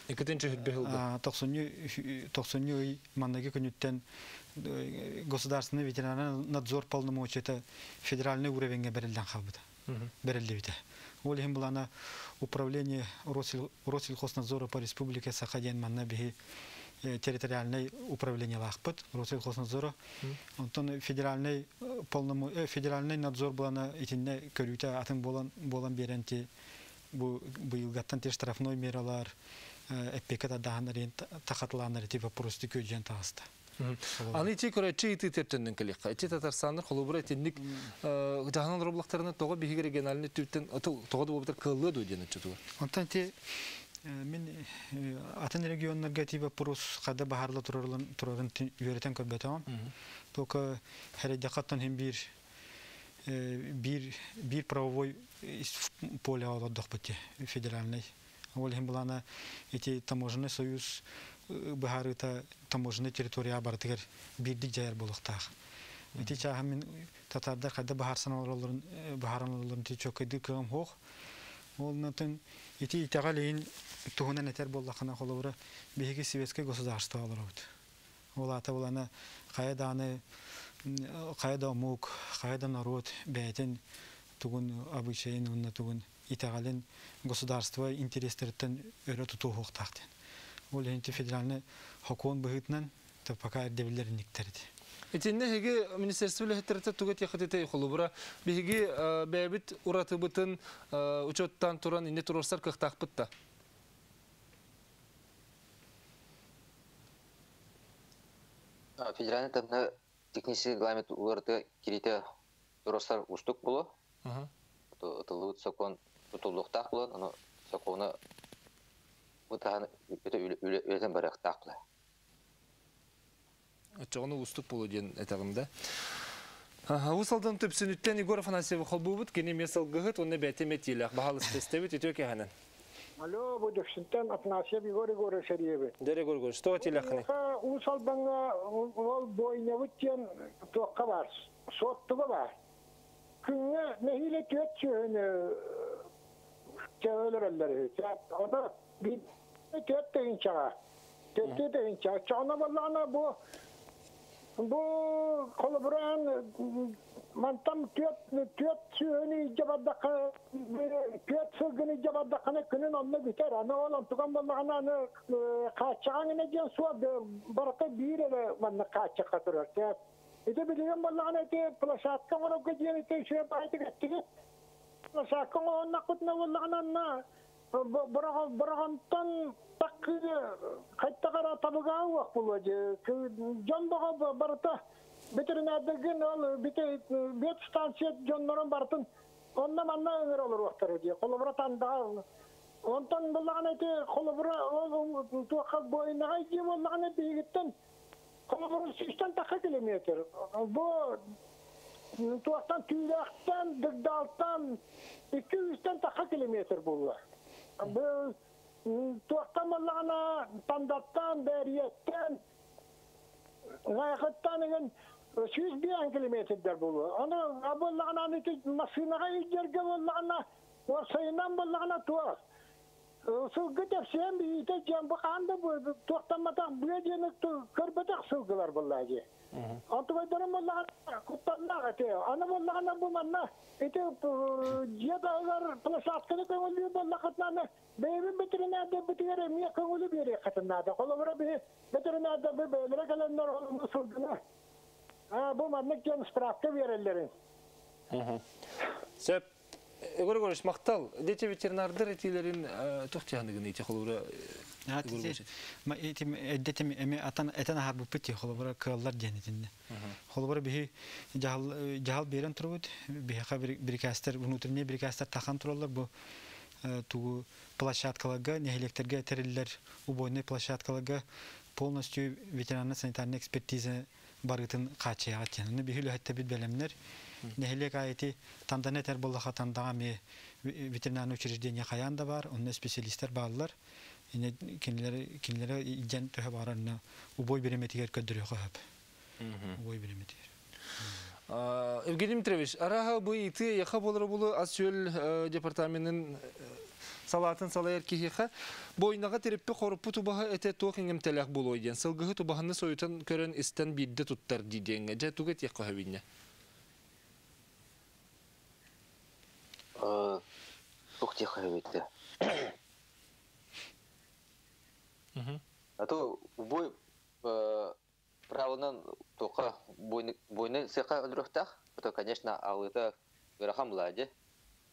S1: Иккитинчи хүрбе хылга.
S14: Тохсунньу ый манныгы күнүттэн государственный ветеринарный надзор полномочията федеральный уровеньге берилден халбыта. Берилдибите. Ол иһин булана управление Россельхознадзора по республике Саха диэн манна биһи территориальный управлениелаахпыт Россельхознадзора. Онтон федеральный федеральный надзор булана итинне көрүүтэ атын болан болан беренти бу быйылгаттан те штрафной мералар эппекке тадаһаннар тахатылааннар ити вопросты көдьен тағыста.
S1: Аны ити көрөччү ити терттеннен келиққа. Ити Татарстаннар холобура итинник жаһанан роблактарына тоҕо биһиги региональный түптен тоҕо да буолбутар кыаллыа дуо диэн отчутугар.
S14: Онтон ити мин атын регионнарга ити вопрос хада баһарла турарын үөрэтэн көрбөтөҕүм. Только хәрәдәкаттан һәм бир бир бир правовой поле олордохпут федеральный. Ол иһин булана ити таможенный союз быһаарыыта таможенный территория барытыгар биирдик дьайар буолуохтаах. Ити чааһа мин татардар хайда баһаарсан олороллорун баһааран олороллорун ти чоккайдыы кыам хуох. Ол натын ити итэҕэл иһин туһунан этэр буоллахына холобура биһиги светское государство олоробут. Ол аата булана хайа дааны хайа да омук, хайа да народ бэйэтин тугун обычайын уонна тугун итэҕэлин государство интерестериттэн өрө тутуохтаах диэн. Ол иһин федеральный хокуон быһыытынан пока ирдэбиллэр инниктэрити.
S1: Итиннэ эһиги министерство үлэһиттэрэ туга тиэхэтите холобура биһиги бэйэбит уратыбытын учеттан туран инне туруорсар кыахтаахпыт да.
S13: Федеральный тамна технический регламент уларыты кирите туруорсар устук боло. Тылыбыт сокон тутуллуохтаах булан, ону сокону бутахан үлэтен барыахтаах була.
S1: Очоҕуну устук болу диэн этэҕим да. Усалдан төпсүнүттэн Егор Афанасьев холбуубут, кини эмиэ сылгыһыт, уонна бэйэтэ эмиэ баһалыс тестэбит, үтүө кэһэнэн.
S18: Алло, бу Дүксүнтэн Афанасьев Егор Егорович Сергеевич.
S1: Дэр Егор Егорович, что телеханы?
S18: Усалбаңа ол бойнабыт диэн туохха бар, суоттуга бар. Күҥҥэ нэһиилэ түөрт сүөһүнү чөөлөрөллөр. Ота бир түөрт тыһыынчаҕа. Түөрт тыһыынчаҕа. Чоҕуна боллаҕына бу бу холобураан мантан түөрт түөрт сүөһүнү илдьэ бардахха түөрт сылгыны илдьэ бардаххына күнүн онно бүтэр. Аны ол онтуган боллаҕына аны хааччаҕаҥ ine диэн суох барыта биир эрэ манна хааччахха турар. Ити билигин боллаҕына ити площадка оҥорорго диэн ити үчүгэй баайдык эттигит. Площадка оҥоһуннахпытына боллаҕына анна быраҕонтон таккы хайтаҕара табыгаа уох буолуо дьон баҕа барыта Ветеринардагын ол бет станция дьоннорун бартын онна манна өңөр олоруохтара дии. Холобура тандаа. Онтон буллаган эти холобура ол туохха бойнаҕа дии боллагана биһигиттен холобура 100-тэн тахха километр. Бу туохтан түүлээхтэн дыгдаалтан 200-тэн тахха километр булла. Бу туохтан боллагана тандаттан бэриэттэн Гайхаттан еген 101 километрдер булу. Аны абыллагана аны машинага илдерге боллагана, орсайынан боллагана туа. Сылгы тепсен бийте жан бу канда бу токтаматак бу дени көрбөтак сылгылар буллаги. Антыбайдарым боллагана куттаннага те. Аны боллагана бу манна эти жедагар площадканы көңүлү боллакытнаны бэйбин ветеринарда битигере мия көңүлү бере катыннада. Колобура би ветеринарда би бэйлere келеннер сылгыны. А бу маннык жан справка берелерин.
S1: Сөп, Егор Егорович, мактал, дети ветеринардар этилерин тохтиһаныгын ити холура.
S14: Ма этим эддетим эми атан этен ахар бу пити холобура кыаллар диэн. Холобура биһи жахал жахал берен турбут, биһиха бирикастер внутренний бирикастер тахан тураллар бу тугу площадкаларга, нехилектерге териллер убойный площадкаларга полностью ветеринарно-санитарная экспертиза барытын качыяга тен. Биһи үлэһэтте бит белемнер. Нехилек айти тандане тер боллаха тандага ме ветеринарный учреждение хаян да бар, онна специалисттер баалар. Ине кинилер кинилер иджен төһө барарына убой береметигер көддөрө хөп. Убой береметигер.
S1: Евгений Дмитриевич, араха бу ити яха болары булу Асүл департаментин салатын салайыр кихиха бойнаға тереппе хоруппу тубаха эте туох иңем телях болой ден. Сылгыһы тубаханы соютан көрөн истен бидде туттар диденге. Жа тугет яққа хөбинне.
S13: Тух тихо хөбитте. А то убой правынан тоқа бойны сықа өлрөхтах, то, конечно, алыта гырахам булади.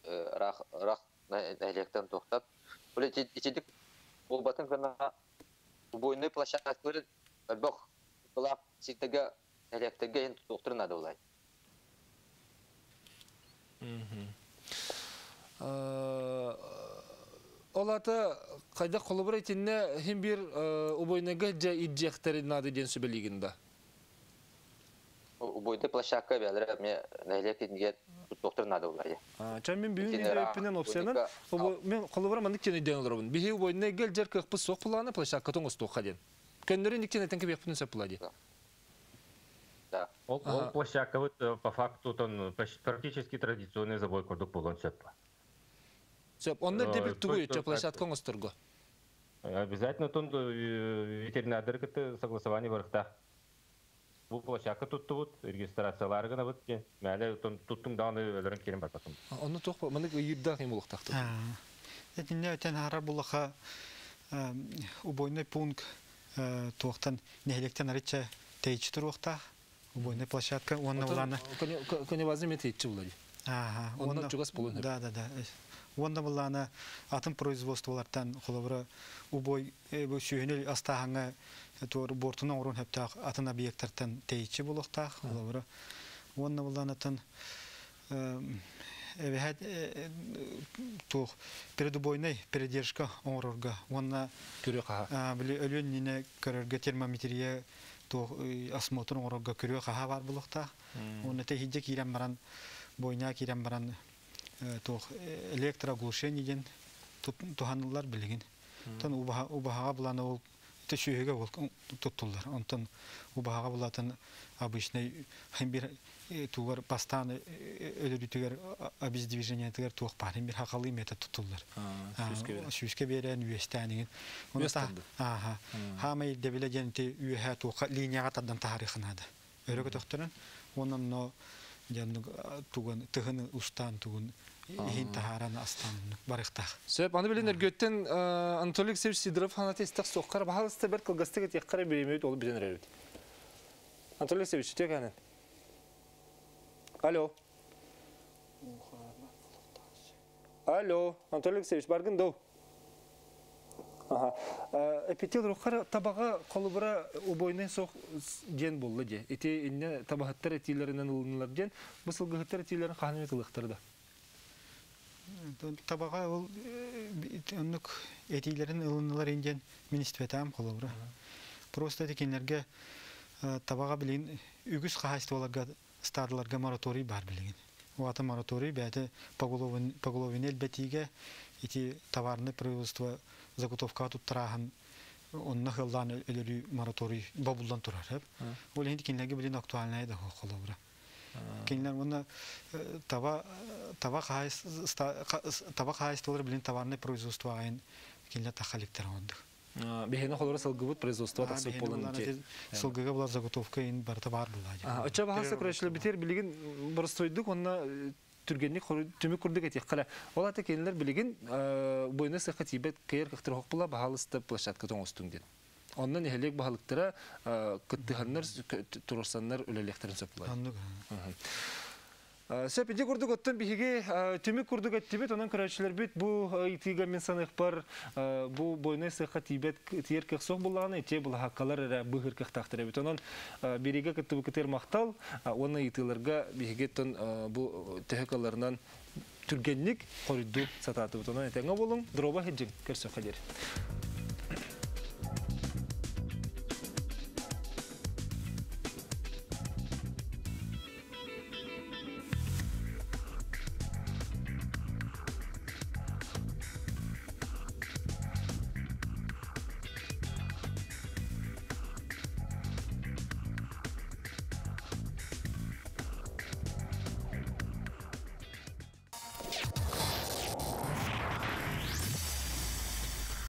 S13: Рах рах нәһилектен тоқтап. Бұл ичидик болбатын гына убойный площадкалары бөх кылап ситтеге нәһилектерге ен тоқтырнады улай.
S1: Олата кайда холобура итинне хим бир убойнага жа иджехтери нады ден сүбелигинда.
S13: Убойды площадка бәлер ме нәһилек инге тоқтырнады улай.
S1: Чан мен бүгүн идеппинен опсиянан мен холобура мандык чен иден олоробун. Бихи убойна гел жер кыппы сок пуланы площадка тоңос тоққа ден. Көннөрү никчен этен кебек сөп пулади.
S13: Да.
S12: Ол площадка вот по факту тон практически традиционный забой курдук болон сөп.
S1: Сөп, онны дебил тугу чө площадка оңосторго.
S12: Обязательно тон ветеринардер кытты согласование барыкта. Бу площадка туттубут, регистрациялар гына бут. Мәле тон туттуң дагы өлөрөн керем бар потом.
S1: Онны тох маны йырдак эм улуктакты.
S14: Этинне өтен харар булаха убойный пункт туактан нехилектен арыча тейчи туруакта. Убойный площадка онны уланы.
S1: Көне базы мен тейчи булади.
S14: Ага.
S1: Онны чугас болун.
S14: Да. Онда буланы атын производстволардан холобура убой бу сүйүнүл астахаңа туор бортуна орун хептак атын объекттертен тейчи булуктак холобура. Онда буланы тын эбэхет туох предубойный передержка оңорорга. Онна
S1: көрө каха.
S14: Били өлөн нине көрөргө термометрия туох осмотр оңорорга көрө каха бар булуктак. Онна те хидже кирен баран бойна кирен баран туох электроглушение ден туханылар билигин. Тон убаха буланы ол төшүгө ол туттулар. Онтон убаха булатын обычный хем бир тугар бастан өлөрүтүгөр обездвижение тигер туох бар. Хем бир хакалы метод туттулар. Сүүскө берен үестәнигин. Аха. Хамай дебиле женти үһә туох линияга тадан тарихынады. Өрөгө тохторун. Онон но жанны туган тыгын устан тугун ихин тахаран астан барыктах.
S1: Сөп, аны билен өргөттен Анатолий Алексеевич Сидоров ханаты истах соққар бахалысты бер кылгасты кет яққара биремейт ол биден рәбит. Анатолий Алексеевич, тек әнен. Алло. Алло, Анатолий Алексеевич, баргын дау. Эпител рухар табаға қолыбыра убойнай соқ ден болды де. Ити инне табахаттар этилеринен ылынылар ден, бу сылгыһыттар этилерин қаханымен ылықтырды.
S14: Табаға ол оннук этилерин ылынылар инден министветам холобура. Просто текенлерге табаға билин үгүс хаһайстволарга стадаларга мораторий бар билигин. Уата мораторий бәте поголовин элбетиге ити товарный производство заготовка туттарахан онна хыллан өлөрү мораторий бабулдан турар хеп. Ол инди кинлерге билин актуальный да холобура. Кинлер оны таба таба хайс таба хайстолар билин товарный производство айын кинлер тахаликтер ондук.
S1: Бихени холора сылгыбыт производство тахсып болан.
S14: Сылгыга була заготовка ин барта бар була.
S1: Оча бахаса күрәшле битер билигин боростойдук онна түргенник түмүк курдук этих кала. Ол ата кенилер билигин бойны сыхка тибет кер кыктыр хок була бахалысты площадка тоңостуң ден. Оннан эхелек бахалыктыра кыттыханнар турсаннар үлелектерин сөп була. Сөп иди курдук оттон биһиги түмүк курдук эттибит, онон көрөчүлөр бит бу итига мен санык бар, бу бойны сыхка тибет тиер кых сох буллаганы, те бул хаккалар эре быхыр кых тахтыра бит. Онон бириге кыттыбы кытыр мактал, оны итилерге биһиги тон бу техникаларынан түргенник коридду сататы бит. Онон этеңе болуң, дроба хеджин көрсө хадер.